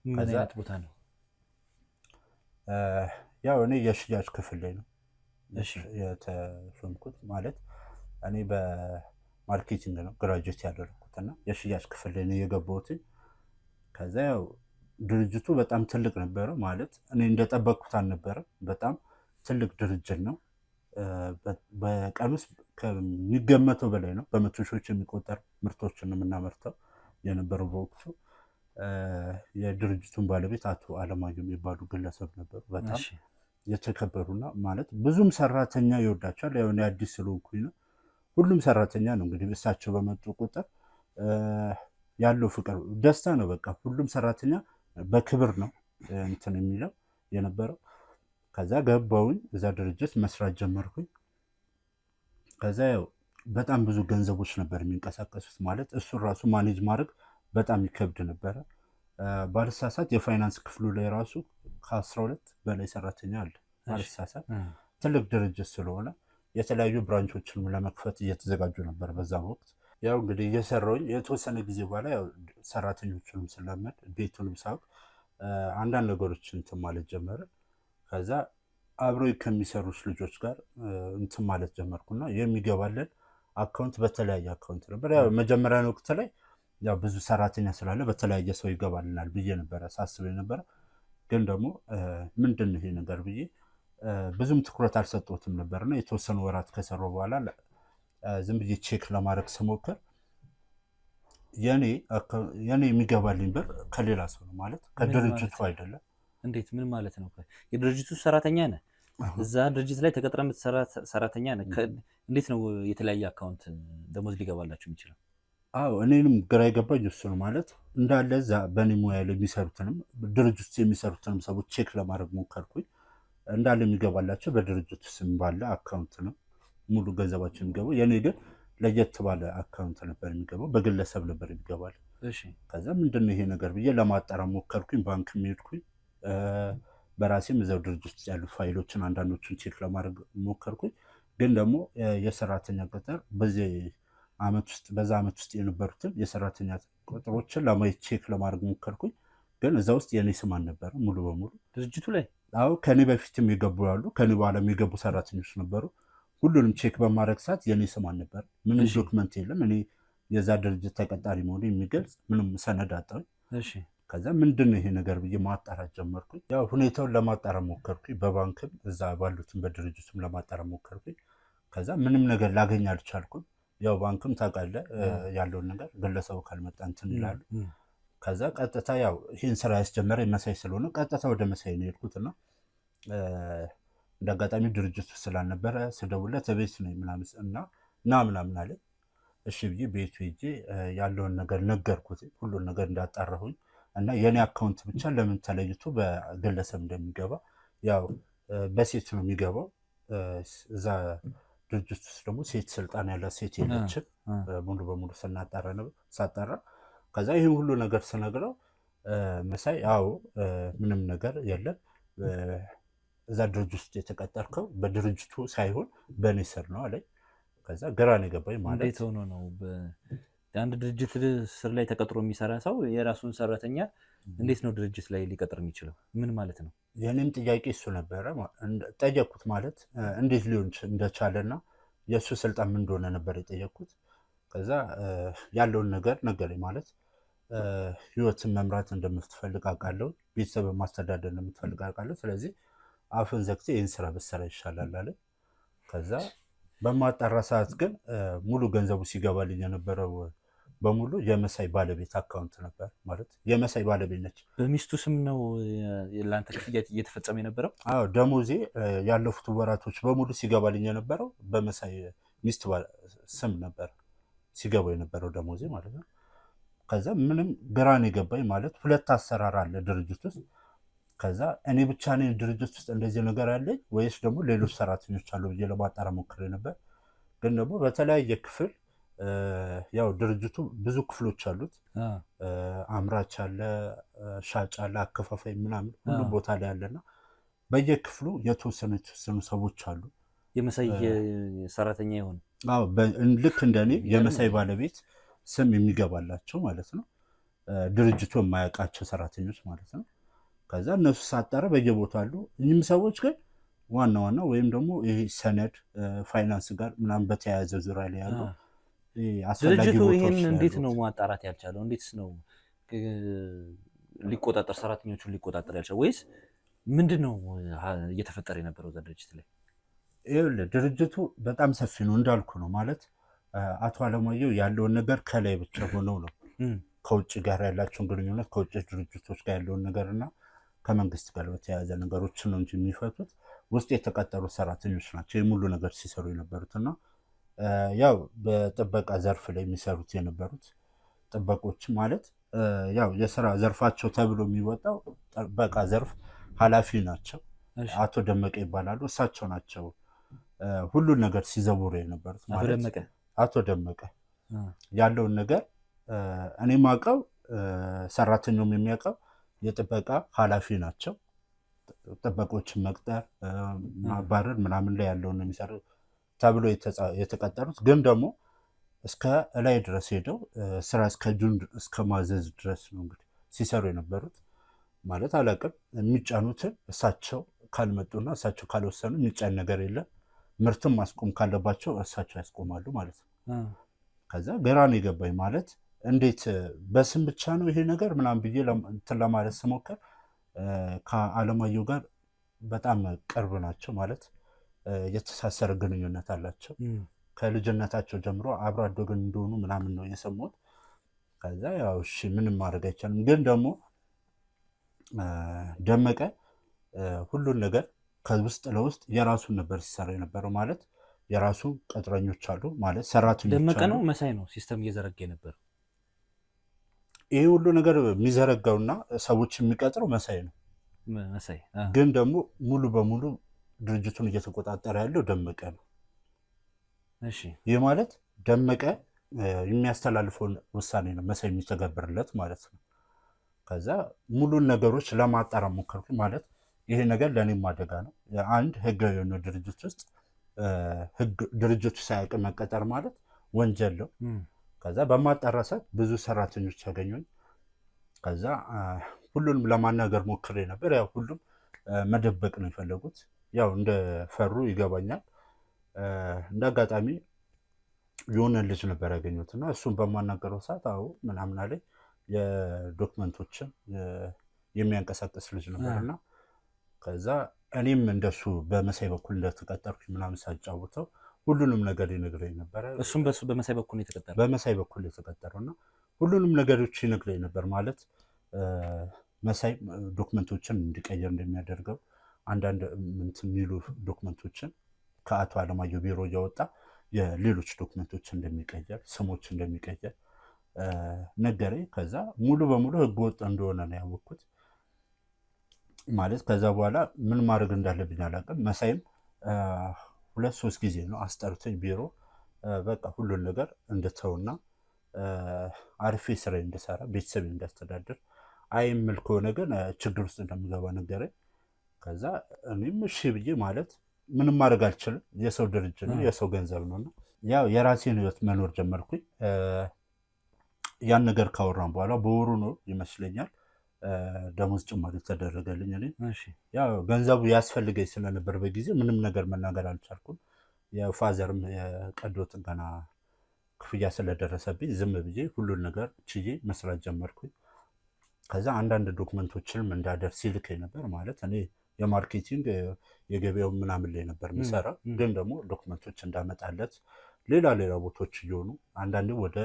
ምን አይነት ቦታ ነው? ያው እኔ የሽያጭ ክፍል ላይ ነው የተሾምኩት። ማለት እኔ በ marketing ነው graduate ያደረኩት እና የሽያጭ ክፍል ላይ ነው የገባሁት። ከዛ ያው ድርጅቱ በጣም ትልቅ ነበረ። ማለት እኔ እንደጠበቅኩት አልነበረም። በጣም ትልቅ ድርጅት ነው። በቀን ውስጥ ከሚገመተው በላይ ነው። በመቶ ሺዎች የሚቆጠር ምርቶችን የምናመርተው የነበረው በወቅቱ። የድርጅቱን ባለቤት አቶ አለማየሁ የሚባሉ ግለሰብ ነበሩ። በጣም የተከበሩና ማለት ብዙም ሰራተኛ ይወዳቸዋል። ያው እኔ አዲስ ስለሆንኩኝ ነው። ሁሉም ሰራተኛ ነው እንግዲህ እሳቸው በመጡ ቁጥር ያለው ፍቅር ደስታ ነው። በቃ ሁሉም ሰራተኛ በክብር ነው እንትን የሚለው የነበረው። ከዛ ገባውኝ እዛ ድርጅት መስራት ጀመርኩኝ። ከዛ ያው በጣም ብዙ ገንዘቦች ነበር የሚንቀሳቀሱት። ማለት እሱን ራሱ manage ማድረግ በጣም ይከብድ ነበረ። ባልሳሳት የፋይናንስ ክፍሉ ላይ ራሱ ከ12 በላይ ሰራተኛ አለ። ባልሳሳት ትልቅ ድርጅት ስለሆነ የተለያዩ branch ኦችንም ለመክፈት እየተዘጋጁ ነበር በዛ ወቅት። ያው እንግዲህ እየሰራሁኝ የተወሰነ ጊዜ በኋላ ያው ሰራተኞቹንም ስለመድ ቤቱንም ሳውቅ አንዳንድ ነገሮች እንትን ማለት ጀመረ። ከዛ አብረው ከሚሰሩት ልጆች ጋር እንትን ማለት ጀመርኩና የሚገባለን account በተለያየ account ነበር። ያው መጀመሪያ ወቅት ላይ ያው ብዙ ሰራተኛ ስላለ በተለያየ ሰው ይገባልናል ብዬ ነበረ ሳስብ ነበረ። ግን ደግሞ ምንድን ነው ይሄ ነገር ብዬ ብዙም ትኩረት አልሰጠሁትም ነበርና የተወሰኑ ወራት ከሰራሁ በኋላ ዝም ብዬ check ለማድረግ ስሞክር የኔ የሚገባልኝ ብር ከሌላ ሰው ነው፣ ማለት ከድርጅቱ አይደለም። እንዴት? ምን ማለት ነው? የድርጅቱ ሰራተኛ ነህ፣ እዛ ድርጅት ላይ ተቀጥረህ የምትሰራ ሰራተኛ ነህ። እንዴት ነው የተለያየ account ደሞዝ ሊገባላችሁ የሚችለው? አዎ እኔንም ግራ የገባኝ እሱ ነው። ማለት እንዳለ እዛ በእኔ ሙያ ላይ የሚሰሩትንም ድርጅቱ የሚሰሩትንም ሰዎች check ለማድረግ ሞከርኩኝ። እንዳለ የሚገባላቸው በድርጅቱ ስም ባለ account ነው ሙሉ ገንዘባቸው የሚገባው። የእኔ ግን ለየት ባለ account ነበር የሚገባው፣ በግለሰብ ነበር የሚገባል። ከዛ ምንድን ነው ይሄ ነገር ብዬ ለማጣራት ሞከርኩኝ። ባንክ ሄድኩኝ፣ በራሴም እዛው ድርጅት ውስጥ ያሉ ፋይሎችን አንዳንዶቹን check ለማድረግ ሞከርኩኝ። ግን ደግሞ የሰራተኛ ቅጥር በዚህ ዓመት ውስጥ በዛ ዓመት ውስጥ የነበሩትን የሰራተኛ ቅጥሮችን ለማየት check ለማድረግ ሞከርኩኝ። ግን እዛ ውስጥ የእኔ ስም አልነበረም ሙሉ በሙሉ ድርጅቱ ላይ። አዎ ከኔ በፊትም የገቡ ያሉ ከኔ በኋላ የሚገቡ ሰራተኞች ነበሩ። ሁሉንም check በማድረግ ሰዓት የኔ ስም አልነበረም። ምንም document የለም። እኔ የዛ ድርጅት ተቀጣሪ መሆኑ የሚገልጽ ምንም ሰነድ አጣሁኝ። ከዛ ምንድን ነው ይሄ ነገር ብዬ ማጣራት ጀመርኩኝ። ያው ሁኔታውን ለማጣራት ሞከርኩኝ። በባንክም እዛ ባሉትም በድርጅቱም ለማጣራት ሞከርኩኝ። ከዛ ምንም ነገር ላገኝ አልቻልኩም። ያው ባንክም ታውቃለህ ያለውን ነገር ግለሰቡ ካልመጣ እንትን ይላሉ። ከዛ ቀጥታ ያው ይህን ስራ ያስጀመረ መሳይ ስለሆነ ቀጥታ ወደ መሳይ ነው የሄድኩትና እንደ አጋጣሚ ድርጅቱ ስላልነበረ ስደውልለት ቤት ነው ምናምን እና ና ምናምን አለ። እሺ ብዬ ቤቱ ሄጄ ያለውን ነገር ነገርኩት፣ ሁሉን ነገር እንዳጣራሁኝ እና የኔ account ብቻ ለምን ተለይቶ በግለሰብ እንደሚገባ ያው በሴት ነው የሚገባው። እዛ ድርጅት ውስጥ ደግሞ ሴት ስልጣን ያላት ሴት የለችም። ሙሉ በሙሉ ስናጣራ ሳጣራ ከዛ ይህን ሁሉ ነገር ስነግረው መሳይ አዎ ምንም ነገር የለም እዛ ድርጅት ውስጥ የተቀጠርከው በድርጅቱ ሳይሆን በእኔ ስር ነው አለኝ። ከዛ ግራ ነው የገባኝ። ማለት እንዴት ሆኖ ነው አንድ ድርጅት ስር ላይ ተቀጥሮ የሚሰራ ሰው የራሱን ሰራተኛ እንዴት ነው ድርጅት ላይ ሊቀጥር የሚችለው? ምን ማለት ነው? የእኔም ጥያቄ እሱ ነበረ። ጠየቅኩት። ማለት እንዴት ሊሆን እንደቻለና የእሱ ስልጣን ምን እንደሆነ ነበር የጠየቅኩት። ከዛ ያለውን ነገር ነገረኝ። ማለት ህይወትን መምራት እንደምትፈልግ አውቃለሁ፣ ቤተሰብ ማስተዳደር እንደምትፈልግ አውቃለሁ። ስለዚህ አፍን ዘግተህ ይህን ስራ ብትሰራ ይሻላል አለ። ከዛ በማጣራ ሰዓት ግን ሙሉ ገንዘቡ ሲገባልኝ የነበረው በሙሉ የመሳይ ባለቤት account ነበር። ማለት የመሳይ ባለቤት ነች። በሚስቱ ስም ነው ለአንተ ክፍያ እየተፈጸመ የነበረው? አዎ፣ ደሞዜ ያለፉት ወራቶች በሙሉ ሲገባልኝ የነበረው በመሳይ ሚስት ስም ነበር ሲገባው የነበረው ደሞዜ ማለት ነው። ከዛ ምንም ግራን የገባኝ ማለት ሁለት አሰራር አለ ድርጅት ውስጥ። ከዛ እኔ ብቻ ነኝ ድርጅት ውስጥ እንደዚህ ነገር አለኝ ወይስ ደግሞ ሌሎች ሰራተኞች አሉ ብዬ ለማጣራት ሞክሬ ነበር። ግን ደግሞ በተለያየ ክፍል ያው ድርጅቱ ብዙ ክፍሎች አሉት። አምራች አለ፣ ሻጭ አለ፣ አከፋፋይ ምናምን ሁሉም ቦታ ላይ አለና በየክፍሉ የተወሰኑ የተወሰኑ ሰዎች አሉ። የመሳይ ሰራተኛ የሆኑ ልክ እንደኔ የመሳይ ባለቤት ስም የሚገባላቸው ማለት ነው። ድርጅቱ የማያውቃቸው ሰራተኞች ማለት ነው። ከዛ እነሱ ሳጣራ በየቦታው አሉ። እኚህም ሰዎች ግን ዋና ዋና ወይም ደግሞ ይሄ ሰነድ ፋይናንስ ጋር ምናምን በተያያዘ ዙሪያ ላይ ያሉ ድርጅቱ ይህን እንዴት ነው ማጣራት ያልቻለው? እንዴትስ ነው ሊቆጣጠር ሰራተኞቹን ሊቆጣጠር ያልቻለው? ወይስ ምንድን ነው እየተፈጠረ የነበረው እዛ ድርጅት ላይ? ይኸውልህ ድርጅቱ በጣም ሰፊ ነው እንዳልኩ ነው። ማለት አቶ አለማየሁ ያለውን ነገር ከላይ ብቻ ሆነው ነው ከውጭ ጋር ያላቸውን ግንኙነት ከውጭ ድርጅቶች ጋር ያለውን ነገር እና ከመንግስት ጋር በተያያዘ ነገሮችን ነው እንጂ የሚፈቱት ውስጥ የተቀጠሩ ሰራተኞች ናቸው የሙሉ ነገር ሲሰሩ የነበሩት እና ያው በጥበቃ ዘርፍ ላይ የሚሰሩት የነበሩት ጥበቆች ማለት ያው የስራ ዘርፋቸው ተብሎ የሚወጣው ጥበቃ ዘርፍ ኃላፊ ናቸው። አቶ ደመቀ ይባላሉ። እሳቸው ናቸው ሁሉን ነገር ሲዘውሩ የነበሩት። አቶ ደመቀ ያለውን ነገር እኔ ማውቀው ሰራተኛውም የሚያውቀው የጥበቃ ኃላፊ ናቸው። ጥበቆችን መቅጠር ማባረር ምናምን ላይ ያለውን ነው የሚሰሩ ተብሎ የተቀጠሩት። ግን ደግሞ እስከ እላይ ድረስ ሄደው ስራ እስከ ጁን እስከ ማዘዝ ድረስ ነው እንግዲህ ሲሰሩ የነበሩት። ማለት አላቅም፣ የሚጫኑትን እሳቸው ካልመጡና እሳቸው ካልወሰኑ የሚጫን ነገር የለም። ምርትም ማስቆም ካለባቸው እሳቸው ያስቆማሉ ማለት ነው። ከዛ ግራ ነው የገባኝ። ማለት እንዴት በስም ብቻ ነው ይሄ ነገር ምናምን ብዬ እንትን ለማለት ስሞክር ከአለማየሁ ጋር በጣም ቅርብ ናቸው፣ ማለት የተሳሰረ ግንኙነት አላቸው። ከልጅነታቸው ጀምሮ አብሮ አደግን እንደሆኑ ምናምን ነው የሰማሁት። ከዛ ያው እሺ ምንም ማድረግ አይቻልም። ግን ደግሞ ደመቀ ሁሉን ነገር ከውስጥ ለውስጥ የራሱን ነበር ሲሰራ የነበረው። ማለት የራሱ ቅጥረኞች አሉ፣ ማለት ሰራተኞች ደመቀ አሉ። ነው መሳይ ነው system እየዘረጋ የነበረው? ይሄ ሁሉ ነገር የሚዘረጋውና ሰዎች የሚቀጥረው መሳይ ነው። መሳይ ግን ደግሞ ሙሉ በሙሉ ድርጅቱን እየተቆጣጠረ ያለው ደመቀ ነው። እሺ ይህ ማለት ደመቀ የሚያስተላልፈውን ውሳኔ ነው መሳይ የሚተገብርለት ማለት ነው። ከዛ ሙሉን ነገሮች ለማጣራት ሞከርኩ። ማለት ይሄ ነገር ለእኔም አደጋ ነው። አንድ ህጋዊ የሆነ ድርጅት ውስጥ ድርጅቱ ሳያውቅ መቀጠር ማለት ወንጀል ነው። ከዛ በማጣራ ሰዓት ብዙ ሰራተኞች ያገኙኝ። ከዛ ሁሉንም ለማናገር ሞክሬ ነበር። ያው ሁሉም መደበቅ ነው የፈለጉት። ያው እንደፈሩ ይገባኛል። እንደ አጋጣሚ የሆነ ልጅ ነበር ያገኙት እና እሱን በማናገረው ሰዓት አዎ ምናምን አለኝ። የዶክመንቶችን የሚያንቀሳቅስ ልጅ ነበር እና ከዛ እኔም እንደሱ በመሳይ በኩል እንደተቀጠርኩ ምናምን ሳጫውተው ሁሉንም ነገር ይነግረኝ ነበረ። እሱም በሱ በመሳይ በኩል ነው የተቀጠረው። በመሳይ በኩል የተቀጠረው እና ሁሉንም ነገሮች ይነግረኝ ነበር። ማለት መሳይ ዶክመንቶችን እንዲቀይር እንደሚያደርገው፣ አንዳንድ እንትን የሚሉ ዶክመንቶችን ከአቶ አለማየሁ ቢሮ እያወጣ የሌሎች ዶክመንቶችን እንደሚቀየር፣ ስሞች እንደሚቀየር ነገረኝ። ከዛ ሙሉ በሙሉ ህገወጥ እንደሆነ ነው ያወቅኩት። ማለት ከዛ በኋላ ምን ማድረግ እንዳለብኝ አላውቅም። መሳይም 2-3 ጊዜ ነው አስጠርቶኝ ቢሮ በቃ ሁሉን ነገር እንድተውና አርፌ ስራ እንድሰራ ቤተሰብ እንዳስተዳድር፣ አይ የምል ከሆነ ግን ችግር ውስጥ እንደምገባ ነገረኝ። ከዛ እኔም እሺ ብዬ፣ ማለት ምንም ማድረግ አልችልም። የሰው ድርጅት ነው፣ የሰው ገንዘብ ነው እና ያው የራሴን ህይወት መኖር ጀመርኩኝ። ያን ነገር ካወራን በኋላ በወሩ ነው ይመስለኛል ደሞዝ ጭማሪ ተደረገልኝ። እኔ ያው ገንዘቡ ያስፈልገኝ ስለነበር በጊዜ ምንም ነገር መናገር አልቻልኩም። የፋዘርም የቀዶ ጥገና ክፍያ ስለደረሰብኝ ዝም ብዬ ሁሉን ነገር ችዬ መስራት ጀመርኩኝ። ከዛ አንዳንድ ዶክመንቶችንም እንዳደርስ ይልከኝ ነበር። ማለት እኔ የ marketing የገበያው ምናምን ላይ ነበር የምሰራው፣ ግን ደግሞ ዶክመንቶች እንዳመጣለት ሌላ ሌላ ቦታዎች እየሆኑ አንዳንዴ ወደ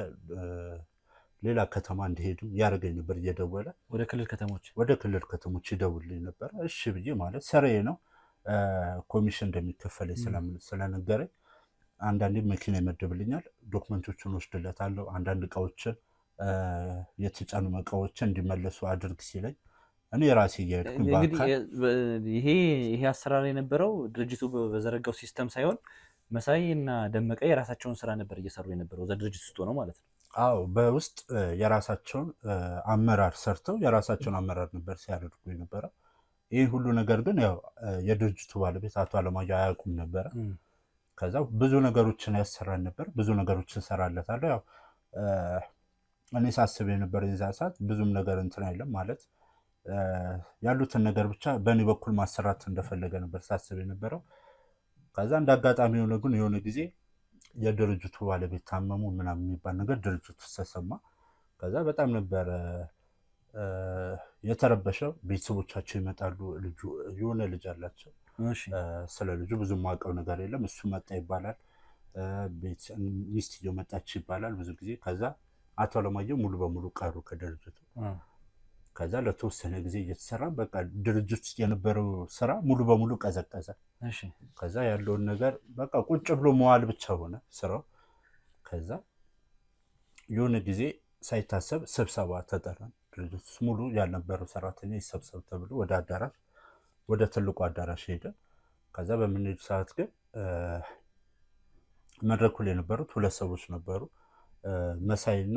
ሌላ ከተማ እንዲሄድም ያደርገኝ ነበር እየደወለ። ወደ ክልል ከተሞች። ወደ ክልል ከተሞች ይደውልልኝ ነበር። እሺ ብዬ፣ ማለት ስራዬ ነው፣ ኮሚሽን እንደሚከፈለኝ ስለነገረኝ አንዳንዴ መኪና ይመድብልኛል፣ ዶክመንቶቹን ወስድለታለሁ። አንዳንድ እቃዎችን የተጫኑ እቃዎችን እንዲመለሱ አድርግ ሲለኝ እኔ ራሴ እየሄድኩኝ እንግዲህ በአካል። ይሄ አሰራር የነበረው ድርጅቱ በዘረጋው system ሳይሆን መሳይ እና ደመቀ የራሳቸውን ስራ ነበር እየሰሩ የነበረው እዛ ድርጅት ውስጥ ሆነው ማለት ነው። አዎ፣ በውስጥ የራሳቸውን አመራር ሰርተው የራሳቸውን አመራር ነበር ሲያደርጉ የነበረው። ይህ ሁሉ ነገር ግን ያው የድርጅቱ ባለቤት አቶ አለማየሁ አያውቁም ነበረ። ከዛ ብዙ ነገሮችን ያሰራን ነበር፣ ብዙ ነገሮችን እሰራለታለሁ። ያው እኔ ሳስብ የነበረ የዛ ሰዓት ብዙም ነገር እንትን አይልም፣ ማለት ያሉትን ነገር ብቻ በእኔ በኩል ማሰራት እንደፈለገ ነበር ሳስብ የነበረው። ከዛ እንደ አጋጣሚ የሆነ ግን የሆነ ጊዜ የድርጅቱ ባለቤት ታመሙ ምናምን የሚባል ነገር ድርጅቱ ተሰማ። ከዛ በጣም ነበረ የተረበሸው። ቤተሰቦቻቸው ይመጣሉ። ልጁ የሆነ ልጅ አላቸው። ስለ ልጁ ብዙ የማውቀው ነገር የለም። እሱ መጣ ይባላል፣ ሚስትየው መጣች ይባላል ብዙ ጊዜ። ከዛ አቶ አለማየሁ ሙሉ በሙሉ ቀሩ ከድርጅቱ። ከዛ ለተወሰነ ጊዜ እየተሰራ በቃ ድርጅት ውስጥ የነበረው ስራ ሙሉ በሙሉ ቀዘቀዘ። ከዛ ያለውን ነገር በቃ ቁጭ ብሎ መዋል ብቻ ሆነ ስራው። ከዛ የሆነ ጊዜ ሳይታሰብ ስብሰባ ተጠራን። ድርጅት ውስጥ ሙሉ ያልነበረው ሰራተኛ ይሰብሰብ ተብሎ ወደ አዳራሽ፣ ወደ ትልቁ አዳራሽ ሄደ። ከዛ በምንሄድ ሰዓት ግን መድረኩ ላይ የነበሩት ሁለት ሰዎች ነበሩ፣ መሳይና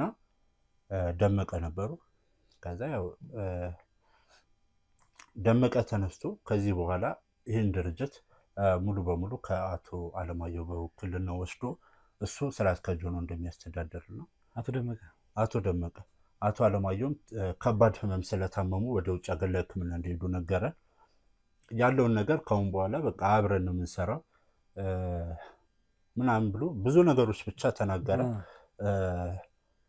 ደመቀ ነበሩ። ከዛ ያው ደመቀ ተነስቶ ከዚህ በኋላ ይህን ድርጅት ሙሉ በሙሉ ከአቶ አለማየሁ በውክልና ወስዶ እሱ ስራ አስኪያጅ ሆኖ እንደሚያስተዳድር ነው። አቶ ደመቀ አቶ ደመቀ አቶ አለማየሁም ከባድ ህመም ስለታመሙ ወደ ውጭ ሀገር ለሕክምና እንደሄዱ ነገረ። ያለውን ነገር ከአሁን በኋላ በቃ አብረን ነው የምንሰራው ምናምን ብሎ ብዙ ነገሮች ብቻ ተናገረ።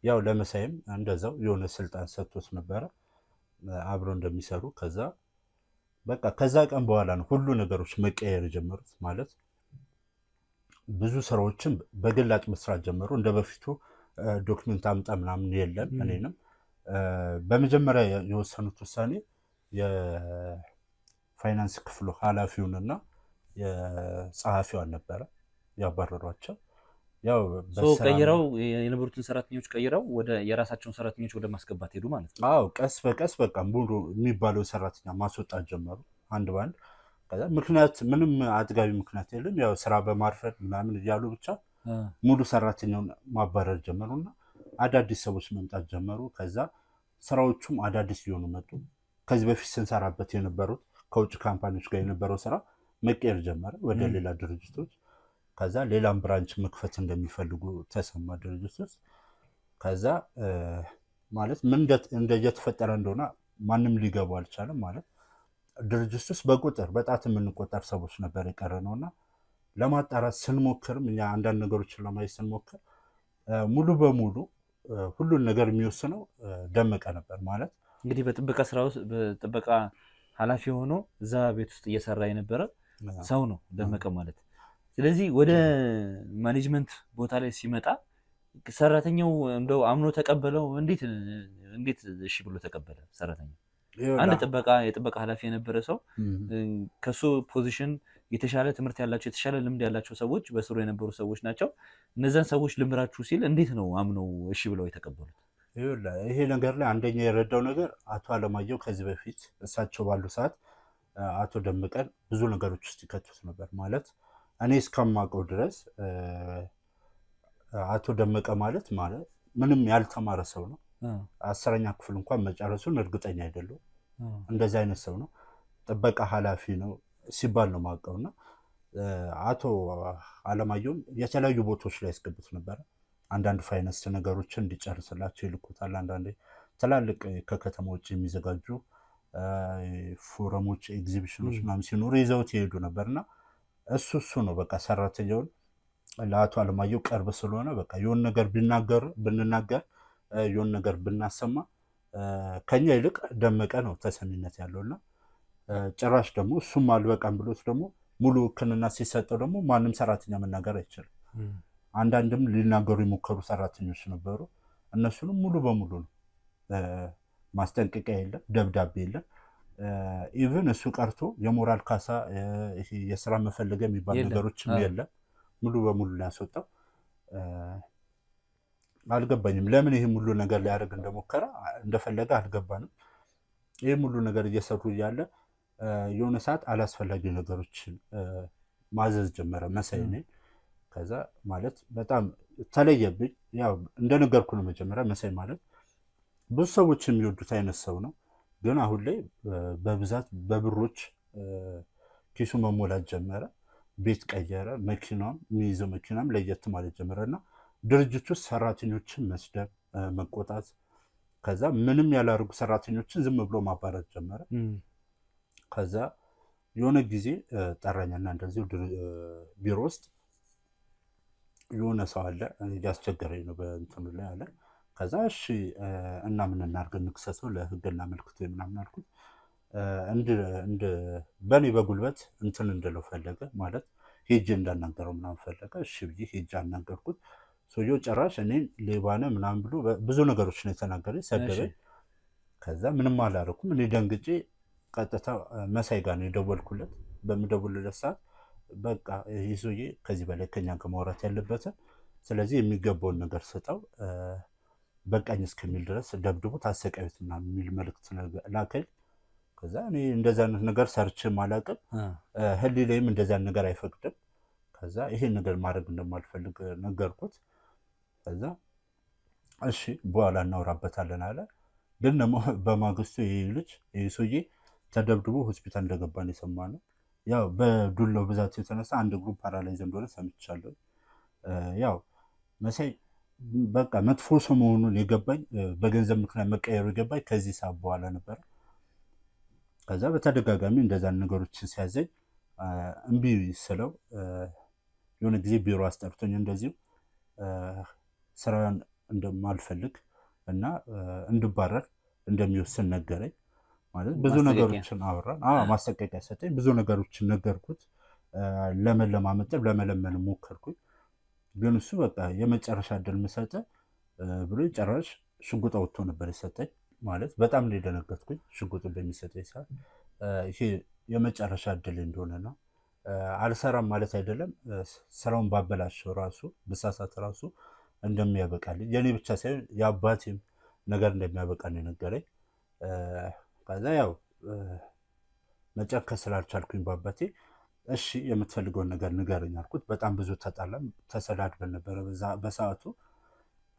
ያው ለመሳይም እንደዛው የሆነ ስልጣን ሰጥቶት ነበረ አብረው እንደሚሰሩ። ከዛ በቃ ከዛ ቀን በኋላ ነው ሁሉ ነገሮች መቀየር የጀመሩት። ማለት ብዙ ስራዎችን በግላጭ መስራት ጀመሩ። እንደ በፊቱ document አምጣ ምናምን የለም። እኔንም በመጀመሪያ የወሰኑት ውሳኔ የፋይናንስ ክፍሉ ኃላፊውንና የጸሐፊዋን ነበረ ያባረሯቸው። ያው ቀይረው የነበሩትን ሰራተኞች ቀይረው ወደ የራሳቸውን ሰራተኞች ወደ ማስገባት ሄዱ ማለት ነው። አዎ ቀስ በቀስ በቃ ሙሉ የሚባለው ሰራተኛ ማስወጣት ጀመሩ አንድ በአንድ። ከዛ ምክንያት ምንም አጥጋቢ ምክንያት የለም። ያው ስራ በማርፈድ ምናምን እያሉ ብቻ ሙሉ ሰራተኛውን ማባረር ጀመሩና አዳዲስ ሰዎች መምጣት ጀመሩ። ከዛ ስራዎቹም አዳዲስ እየሆኑ መጡ። ከዚህ በፊት ስንሰራበት የነበሩት ከውጭ company ዎች ጋር የነበረው ስራ መቀየር ጀመረ ወደ ሌላ ድርጅቶች። ከዛ ሌላም branch መክፈት እንደሚፈልጉ ተሰማ ድርጅት ውስጥ። ከዛ ማለት ምን እንደየተፈጠረ እንደሆነ ማንም ሊገቡ አልቻለም። ማለት ድርጅት ውስጥ በቁጥር በጣት የምንቆጠር ሰዎች ነበር የቀረ ነውና ለማጣራት ስንሞክርም እኛ አንዳንድ ነገሮችን ለማየት ስንሞክር ሙሉ በሙሉ ሁሉን ነገር የሚወስነው ደመቀ ነበር። ማለት እንግዲህ በጥበቃ ስራ ውስጥ በጥበቃ ኃላፊ ሆኖ እዛ ቤት ውስጥ እየሰራ የነበረ ሰው ነው ደመቀ ማለት። ስለዚህ ወደ management ቦታ ላይ ሲመጣ ሰራተኛው እንደው አምኖ ተቀበለው? እንዴት እንዴት እሺ ብሎ ተቀበለ ሰራተኛው? አንድ ጥበቃ የጥበቃ ኃላፊ የነበረ ሰው ከሱ position የተሻለ ትምህርት ያላቸው የተሻለ ልምድ ያላቸው ሰዎች በስሩ የነበሩ ሰዎች ናቸው። እነዛን ሰዎች ልምራችሁ ሲል እንዴት ነው አምነው እሺ ብለው የተቀበሉት? ይሄ ነገር ላይ አንደኛ የረዳው ነገር አቶ አለማየሁ ከዚህ በፊት እሳቸው ባሉ ሰዓት አቶ ደመቀን ብዙ ነገሮች ውስጥ ይከቱት ነበር። ማለት እኔ እስከማውቀው ድረስ አቶ ደመቀ ማለት ማለት ምንም ያልተማረ ሰው ነው። 10ኛ ክፍል እንኳን መጨረሱን እርግጠኛ አይደለሁም። እንደዚህ አይነት ሰው ነው። ጥበቃ ኃላፊ ነው ሲባል ነው የማውቀውና አቶ አለማየሁም የተለያዩ ቦታዎች ላይ ያስገቡት ነበረ። አንዳንድ ፋይናንስ ነገሮችን እንዲጨርስላቸው ይልኩታል። አንዳንዴ ትላልቅ ከከተማ ውጭ የሚዘጋጁ ፎረሞች፣ ኤግዚቢሽኖች ምናምን ሲኖሩ ይዘውት ይሄዱ ነበርና እሱ እሱ ነው በቃ ሰራተኛውን ለአቶ አለማየሁ ቅርብ ስለሆነ በቃ የሆነ ነገር ብንናገር የሆነ ነገር ብናሰማ ከኛ ይልቅ ደመቀ ነው ተሰሚነት ያለውና ጭራሽ ደግሞ እሱም አልበቃም ብሎት ደግሞ ሙሉ ውክልና ሲሰጠው ደግሞ ማንም ሰራተኛ መናገር አይችልም። አንዳንድም ሊናገሩ የሞከሩ ሰራተኞች ነበሩ። እነሱንም ሙሉ በሙሉ ነው ማስጠንቀቂያ የለም፣ ደብዳቤ የለም። even እሱ ቀርቶ የሞራል ካሳ የስራ መፈለጊያ የሚባል ነገሮችም የለም። ሙሉ በሙሉ ያስወጣው። አልገባኝም ለምን ይህም ሁሉ ነገር ሊያደርግ እንደሞከረ እንደፈለገ አልገባንም። ይህም ሁሉ ነገር እየሰሩ እያለ የሆነ ሰዓት አላስፈላጊ ነገሮችን ማዘዝ ጀመረ መሳይ እኔን። ከዛ ማለት በጣም ተለየብኝ። ያው እንደነገርኩ ነው መጀመሪያ መሳይ ማለት ብዙ ሰዎች የሚወዱት አይነት ሰው ነው። ግን አሁን ላይ በብዛት በብሮች ኪሱ መሞላት ጀመረ። ቤት ቀየረ፣ መኪናም የሚይዘው መኪናም ለየት ማለት ጀመረ እና ድርጅቱ ውስጥ ሰራተኞችን መስደብ፣ መቆጣት፣ ከዛ ምንም ያላደረጉ ሰራተኞችን ዝም ብሎ ማባረር ጀመረ። ከዛ የሆነ ጊዜ ጠራኝና እንደዚሁ ቢሮ ውስጥ የሆነ ሰው አለ እያስቸገረኝ ነው በእንትኑ ላይ አለ። ከዛ እሺ እና ምን እናድርግ እንክሰሰው፣ ለህግ እናመልክት ምናምን አልኩት። በእኔ በጉልበት እንትን እንድለው ፈለገ፣ ማለት ሄጄ እንዳናገረው ምናምን ፈለገ። እሺ ብዬ ሄጄ አናገርኩት። ሰውየው ጭራሽ እኔን ሌባ ነህ ምናምን ብሎ ብዙ ነገሮች ነው የተናገረኝ፣ ሰደበኝ። ከዛ ምንም አላደረኩም። እኔ ደንግጬ ቀጥታ መሳይ ጋር ነው የደወልኩለት። በምደውልለት ሰዓት በቃ ይህ ሰውዬ ከዚህ በላይ ከኛ ጋር ማውራት ያለበትን፣ ስለዚህ የሚገባውን ነገር ስጠው፣ በቃኝ እስከሚል ድረስ ደብድቡት፣ አሰቃዩት ምናምን የሚል መልዕክት ላከኝ። ከዛ እኔ እንደዛ አይነት ነገር ሰርቼም አላውቅም፣ ህሊናዬም እንደዛ ነገር አይፈቅድም። ከዛ ይሄን ነገር ማድረግ እንደማልፈልግ ነገርኩት። ከዛ እሺ በኋላ እናወራበታለን አለ። ግን ደግሞ በማግስቱ ይህ ልጅ ይህ ሰውዬ ተደብድቦ ሆስፒታል እንደገባ ነው የሰማነው። ያው በዱላው ብዛት የተነሳ አንድ እግሩ paralyze እንደሆነ ሰምቻለሁ። ያው መሳይ በቃ መጥፎ ሰው መሆኑን የገባኝ፣ በገንዘብ ምክንያት መቀየሩ የገባኝ ከዚህ ሰዓት በኋላ ነበረ። ከዛ በተደጋጋሚ እንደዛን ነገሮችን ሲያዘኝ እምቢ ስለው የሆነ ጊዜ ቢሮ አስጠርቶኝ እንደዚሁ ስራን እንደማልፈልግ እና እንድባረር እንደሚወስን ነገረኝ። ማለት ብዙ ማስጠንቀቂያ። ነገሮችን አወራን። አዎ ማስጠንቀቂያ ሰጠኝ። ብዙ ነገሮችን ነገርኩት። ለመለማመጥም ለመለመን ሞከርኩኝ። ግን እሱ በቃ የመጨረሻ እድል የምሰጥህ ብሎ ጨራሽ ሽጉጥ አውጥቶ ነበር የሰጠኝ። ማለት በጣም ነው የደነገጥኩኝ። ሽጉጡን በሚሰጠኝ ሰዓት ይሄ የመጨረሻ እድል እንደሆነ ነው። አልሰራም ማለት አይደለም። ስራውን ባበላሸው ራሱ ብሳሳት ራሱ እንደሚያበቃልኝ የእኔ ብቻ ሳይሆን የአባቴም ነገር እንደሚያበቃ ነው የነገረኝ። ከዛ ያው መጨከን ስላልቻልኩኝ በአባቴ እሺ የምትፈልገውን ነገር ንገረኝ አልኩት። በጣም ብዙ ተጣላን፣ ተሰዳድበን ነበረ በሰዓቱ።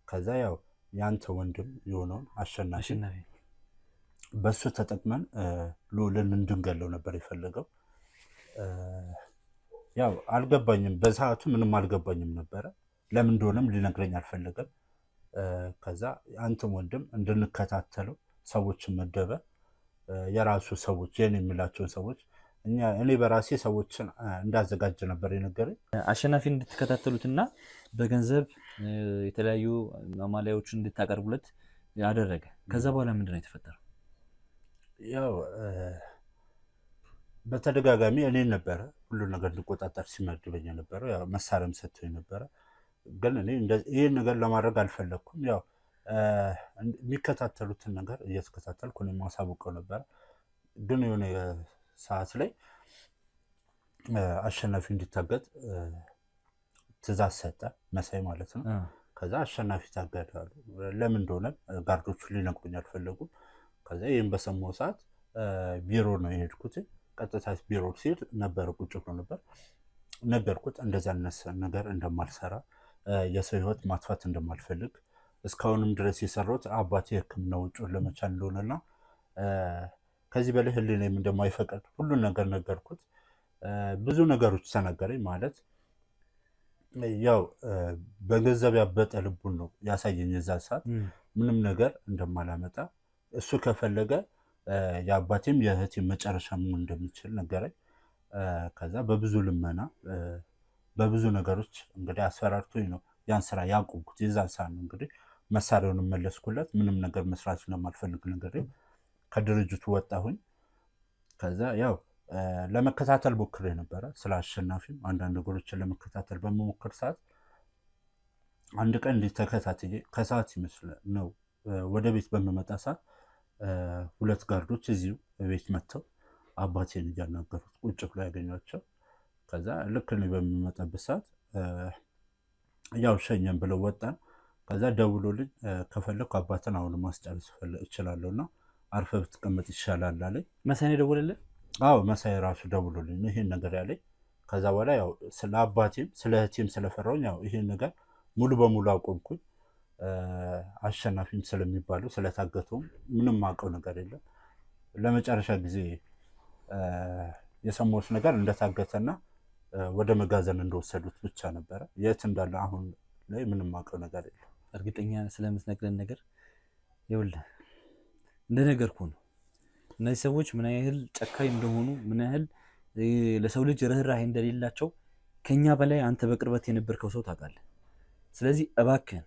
ከዛ ያው ያንተ ወንድም የሆነውን አሸናፊ አሸናፊ በሱ ተጠቅመን ልዑልን እንድንገለው ነበር የፈለገው። ያው አልገባኝም፣ በሰዓቱ ምንም አልገባኝም ነበረ። ለምን እንደሆነም ሊነግረኝ አልፈለገም። ከዛ አንተም ወንድም እንድንከታተለው ሰዎችን መደበ። የራሱ ሰዎች የኔ የሚላቸውን ሰዎች እኔ በራሴ ሰዎችን እንዳዘጋጅ ነበር የነገረኝ። አሸናፊ እንድትከታተሉትና በገንዘብ የተለያዩ ማማለያዎችን እንድታቀርቡለት አደረገ። ከዛ በኋላ ምንድን ነው የተፈጠረው? ያው በተደጋጋሚ እኔን ነበረ ሁሉን ነገር እንድቆጣጠር ሲመድበኝ የነበረው። ያው መሳሪያም ሰጥቶኝ ነበረ። ግን እኔ ይህን ነገር ለማድረግ አልፈለግኩም። ያው የሚከታተሉትን ነገር እየተከታተልኩ እኔ ማሳውቀው ነበረ። ግን የሆነ ሰዓት ላይ አሸናፊ እንዲታገጥ ትዕዛዝ ሰጠ፣ መሳይ ማለት ነው። ከዛ አሸናፊ ታገደ አሉ። ለምን እንደሆነ ጋርዶቹ ሊነግሩኝ አልፈለጉም። ከዛ ይህን በሰማሁ ሰዓት ቢሮ ነው የሄድኩት። ቀጥታ ቢሮ ሲሄድ ነበረ ቁጭ ብሎ ነበር። ነገርኩት እንደዛ ነገር እንደማልሰራ፣ የሰው ሕይወት ማጥፋት እንደማልፈልግ፣ እስካሁንም ድረስ የሰራሁት አባቴ የሕክምና ወጪውን ለመቻል እንደሆነና ከዚህ በላይ ሕሊናዬም እንደማይፈቅድ ሁሉን ነገር ነገርኩት። ብዙ ነገሮች ተናገረኝ። ማለት ያው በገንዘብ ያበጠ ልቡን ነው ያሳየኝ የዛ ሰዓት ምንም ነገር እንደማላመጣ፣ እሱ ከፈለገ የአባቴም የእህቴም መጨረሻ መሆን እንደሚችል ነገረኝ። ከዛ በብዙ ልመና በብዙ ነገሮች እንግዲህ አስፈራርቶኝ ነው ያን ስራ ያቆምኩት። የዛን ሰዓት ነው እንግዲህ መሳሪያውን መለስኩለት። ምንም ነገር መስራት ስለማልፈልግ ነገር ከድርጅቱ ወጣሁኝ። ከዛ ያው ለመከታተል ሞክሬ ነበረ። ስለ አሸናፊም አንዳንድ ነገሮችን ለመከታተል በመሞክር ሰዓት አንድ ቀን እንዲህ ተከታትዬ ከሰዓት ይመስል ነው ወደ ቤት በምመጣ ሰዓት ሁለት ጋርዶች እዚሁ ቤት መጥተው አባቴን እያናገሩት ቁጭ ብሎ ያገኟቸው። ከዛ ልክ እኔ በምመጣበት ሰዓት ያው ሸኘን ብለው ወጣን። ከዛ ደውሎልኝ ከፈለኩ አባትን አሁን ማስጨረስ እችላለሁ እና አርፈህ ብትቀመጥ ይሻላል አለኝ። መሳይ ነው የደወለልህ? አዎ መሳይ ራሱ ደውሎልኝ ነው ይሄን ነገር ያለኝ። ከዛ በኋላ ያው ስለ አባቴም ስለ እህቴም ስለፈራሁኝ ያው ይሄን ነገር ሙሉ በሙሉ አቆምኩኝ። አሸናፊም ስለሚባለው ስለታገተውም ምንም አውቀው ነገር የለም። ለመጨረሻ ጊዜ የሰማሁት ነገር እንደታገተና ወደ መጋዘን እንደወሰዱት ብቻ ነበረ። የት እንዳለ አሁን ላይ ምንም አውቀው ነገር የለም። እርግጠኛ ስለምትነግረን ነገር ይኸውልህ፣ እንደነገርኩህ ነው። እነዚህ ሰዎች ምን ያህል ጨካኝ እንደሆኑ፣ ምን ያህል ለሰው ልጅ ርኅራሄ እንደሌላቸው ከኛ በላይ አንተ በቅርበት የነበርከው ሰው ታውቃለህ። ስለዚህ እባክህን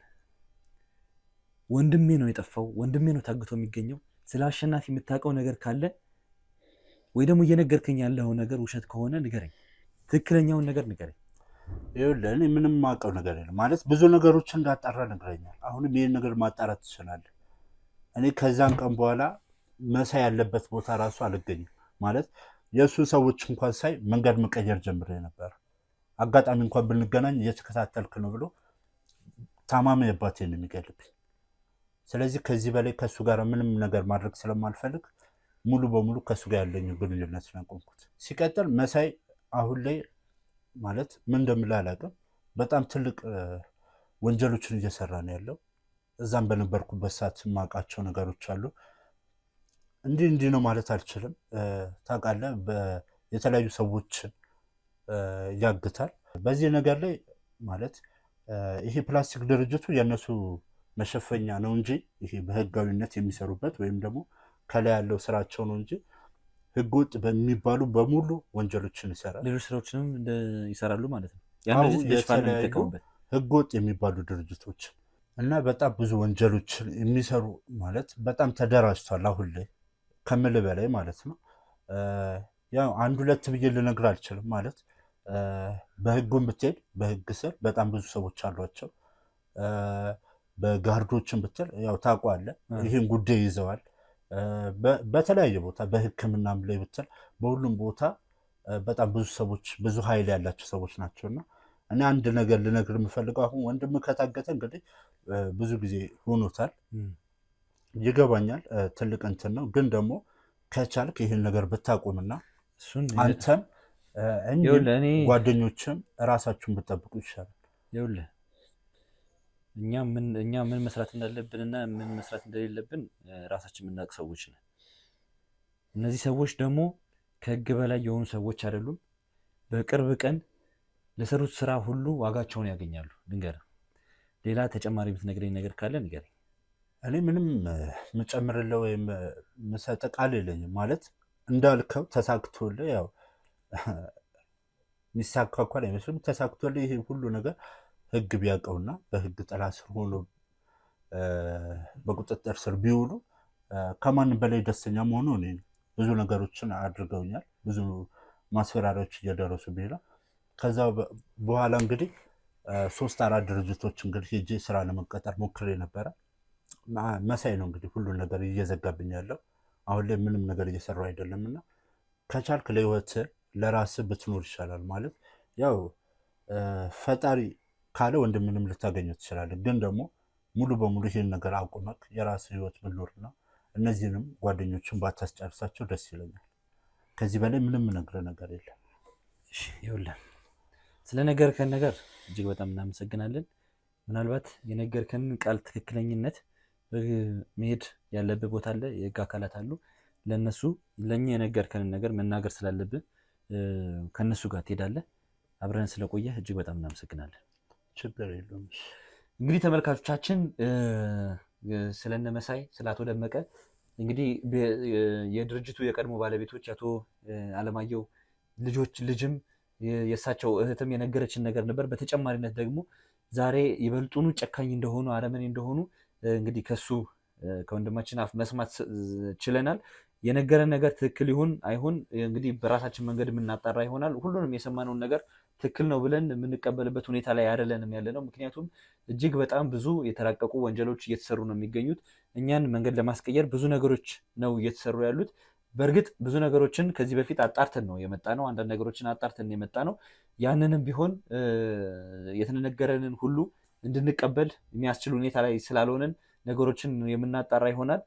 ወንድሜ ነው የጠፋው፣ ወንድሜ ነው ታግቶ የሚገኘው። ስለ አሸናፊ የምታውቀው ነገር ካለ ወይ ደግሞ እየነገርከኝ ያለው ነገር ውሸት ከሆነ ንገረኝ፣ ትክክለኛውን ነገር ንገረኝ። ይኸውልህ እኔ ምንም የማውቀው ነገር የለም። ማለት ብዙ ነገሮች እንዳጣራ ነግረኛል። አሁንም ይህን ነገር ማጣራት ትችላለህ። እኔ ከዛን ቀን በኋላ መሳይ ያለበት ቦታ ራሱ አልገኝም። ማለት የእሱ ሰዎች እንኳን ሳይ መንገድ መቀየር ጀምሬ ነበር። አጋጣሚ እንኳን ብንገናኝ እየተከታተልክ ነው ብሎ ታማሚ አባቴን ነው የሚገልብኝ። ስለዚህ ከዚህ በላይ ከእሱ ጋር ምንም ነገር ማድረግ ስለማልፈልግ ሙሉ በሙሉ ከእሱ ጋር ያለኝ ግንኙነት ነው ያቆምኩት። ሲቀጥል መሳይ አሁን ላይ ማለት ምን እንደምልህ አላውቅም። በጣም ትልቅ ወንጀሎችን እየሰራ ነው ያለው። እዛም በነበርኩበት ሰዓት የማውቃቸው ነገሮች አሉ። እንዲህ እንዲህ ነው ማለት አልችልም። ታውቃለህ፣ የተለያዩ ሰዎችን ያግታል። በዚህ ነገር ላይ ማለት ይሄ ፕላስቲክ ድርጅቱ የእነሱ መሸፈኛ ነው እንጂ ይሄ በህጋዊነት የሚሰሩበት ወይም ደግሞ ከላይ ያለው ስራቸው ነው እንጂ ህገወጥ በሚባሉ በሙሉ ወንጀሎችን ይሰራል። ሌሎች ስራዎችንም ይሰራሉ ማለት ነው። ያን ድርጅት ለሽፋን ነው የተለያዩ የሚጠቀሙበት። ህገወጥ የሚባሉ ድርጅቶች እና በጣም ብዙ ወንጀሎችን የሚሰሩ ማለት በጣም ተደራጅቷል አሁን ላይ ከምልህ በላይ ማለት ነው። ያው አንድ ሁለት ብዬ ልነግርህ አልችልም። ማለት በህጉም ብትሄድ በህግ ስር በጣም ብዙ ሰዎች አሏቸው። በጋርዶችን ብትል ያው ታውቀዋለህ፣ ይህን ጉዳይ ይዘዋል። በተለያየ ቦታ በሕክምናም ላይ ብትል በሁሉም ቦታ በጣም ብዙ ሰዎች ብዙ ኃይል ያላቸው ሰዎች ናቸውና እኔ አንድ ነገር ልነግር የምፈልገው አሁን ወንድም ከታገተ እንግዲህ ብዙ ጊዜ ሆኖታል። ይገባኛል፣ ትልቅ እንትን ነው። ግን ደግሞ ከቻልክ ይህን ነገር ብታቆምና እሱን አንተም እኔም ይኸውልህ እኔ ጓደኞችም እራሳችሁን ብትጠብቁ ይሻላል። ይኸውልህ እኛ ምን መስራት እንዳለብንና ምን መስራት እንደሌለብን ራሳችን የምናውቅ ሰዎች ነን። እነዚህ ሰዎች ደግሞ ከህግ በላይ የሆኑ ሰዎች አይደሉም። በቅርብ ቀን ለሰሩት ስራ ሁሉ ዋጋቸውን ያገኛሉ። ልንገርህ፣ ሌላ ተጨማሪ የምትነግረኝ ነገር ካለ ንገረኝ። እኔ ምንም የምጨምርልህ ወይም የምሰጥህ ቃል የለኝም። ማለት እንዳልከው ተሳክቶልህ ያው የሚሳካ እንኳን አይመስልም። ተሳክቶልህ ይሄ ሁሉ ነገር ህግ ቢያውቀውና በህግ ጥላ ስር ሆኖ በቁጥጥር ስር ቢውሉ ከማንም በላይ ደስተኛ መሆኑ እኔ ነኝ። ብዙ ነገሮችን አድርገውኛል። ብዙ ማስፈራሪያዎች እየደረሱብኝ ነው። ከዛ በኋላ እንግዲህ 3-4 ድርጅቶች እንግዲህ ሄጄ ስራ ለመቀጠር ሞክሬ ነበረ። መሳይ ነው እንግዲህ ሁሉን ነገር እየዘጋብኝ ያለው። አሁን ላይ ምንም ነገር እየሰራው አይደለም እና ከቻልክ ለህይወት ለራስህ ብትኖር ይሻላል። ማለት ያው ፈጣሪ ካለ ወንድምንም ልታገኘው ትችላለህ። ግን ደግሞ ሙሉ በሙሉ ይህን ነገር አቁመክ የራስህ ህይወት ብትኖርና እነዚህንም ጓደኞችን ባታስጨርሳቸው ደስ ይለኛል። ከዚህ በላይ ምንም እነግርህ ነገር የለም። እሺ፣ ይኸውልህ ስለ ነገርከን ነገር እጅግ በጣም እናመሰግናለን። ምናልባት የነገርከንን ቃል ትክክለኝነት መሄድ ያለብህ ቦታ አለ፣ የህግ አካላት አሉ። ለነሱ ለኛ የነገርከንን ነገር መናገር ስላለብህ ከነሱ ጋር ትሄዳለህ። አብረን ስለቆየህ እጅግ በጣም እናመሰግናለን። ችግር የለውም። እንግዲህ ተመልካቾቻችን ስለነ መሳይ ስለ አቶ ደመቀ እንግዲህ የድርጅቱ የቀድሞ ባለቤቶች አቶ አለማየሁ ልጆች ልጅም የእሳቸው እህትም የነገረችን ነገር ነበር። በተጨማሪነት ደግሞ ዛሬ ይበልጡኑ ጨካኝ እንደሆኑ አረመኔ እንደሆኑ እንግዲህ ከሱ ከወንድማችን አፍ መስማት ችለናል። የነገረን ነገር ትክክል ይሁን አይሁን እንግዲህ በራሳችን መንገድ የምናጣራ ይሆናል። ሁሉንም የሰማነውን ነገር ትክክል ነው ብለን የምንቀበልበት ሁኔታ ላይ አይደለንም ያለ ነው። ምክንያቱም እጅግ በጣም ብዙ የተራቀቁ ወንጀሎች እየተሰሩ ነው የሚገኙት። እኛን መንገድ ለማስቀየር ብዙ ነገሮች ነው እየተሰሩ ያሉት። በእርግጥ ብዙ ነገሮችን ከዚህ በፊት አጣርተን ነው የመጣ ነው። አንዳንድ ነገሮችን አጣርተን ነው የመጣ ነው። ያንንም ቢሆን የተነገረንን ሁሉ እንድንቀበል የሚያስችል ሁኔታ ላይ ስላልሆንን ነገሮችን የምናጣራ ይሆናል።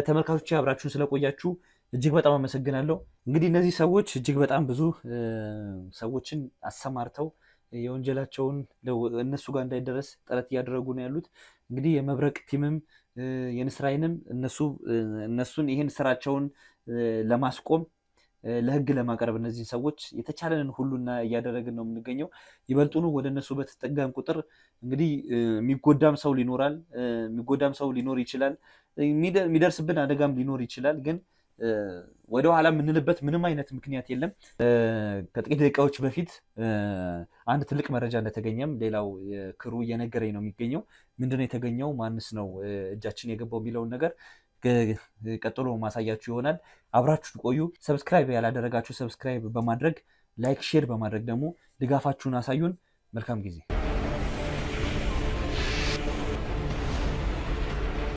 ተመልካቾች አብራችሁን ስለቆያችሁ እጅግ በጣም አመሰግናለሁ። እንግዲህ እነዚህ ሰዎች እጅግ በጣም ብዙ ሰዎችን አሰማርተው የወንጀላቸውን እነሱ ጋር እንዳይደረስ ጥረት እያደረጉ ነው ያሉት። እንግዲህ የመብረቅ ቲምም የንስራይንም እነሱን ይህን ስራቸውን ለማስቆም ለህግ ለማቅረብ እነዚህን ሰዎች የተቻለንን ሁሉና እያደረግን ነው የምንገኘው። ይበልጡኑ ወደ እነሱ በተጠጋን ቁጥር እንግዲህ የሚጎዳም ሰው ሊኖራል፣ የሚጎዳም ሰው ሊኖር ይችላል፣ የሚደርስብን አደጋም ሊኖር ይችላል። ግን ወደኋላ የምንልበት ምንም አይነት ምክንያት የለም። ከጥቂት ደቂቃዎች በፊት አንድ ትልቅ መረጃ እንደተገኘም ሌላው ክሩ እየነገረኝ ነው የሚገኘው። ምንድነው የተገኘው፣ ማንስ ነው እጃችን የገባው የሚለውን ነገር ቀጥሎ ማሳያችሁ ይሆናል። አብራችሁ ቆዩ። Subscribe ያላደረጋችሁ subscribe በማድረግ like፣ share በማድረግ ደግሞ ድጋፋችሁን አሳዩን። መልካም ጊዜ።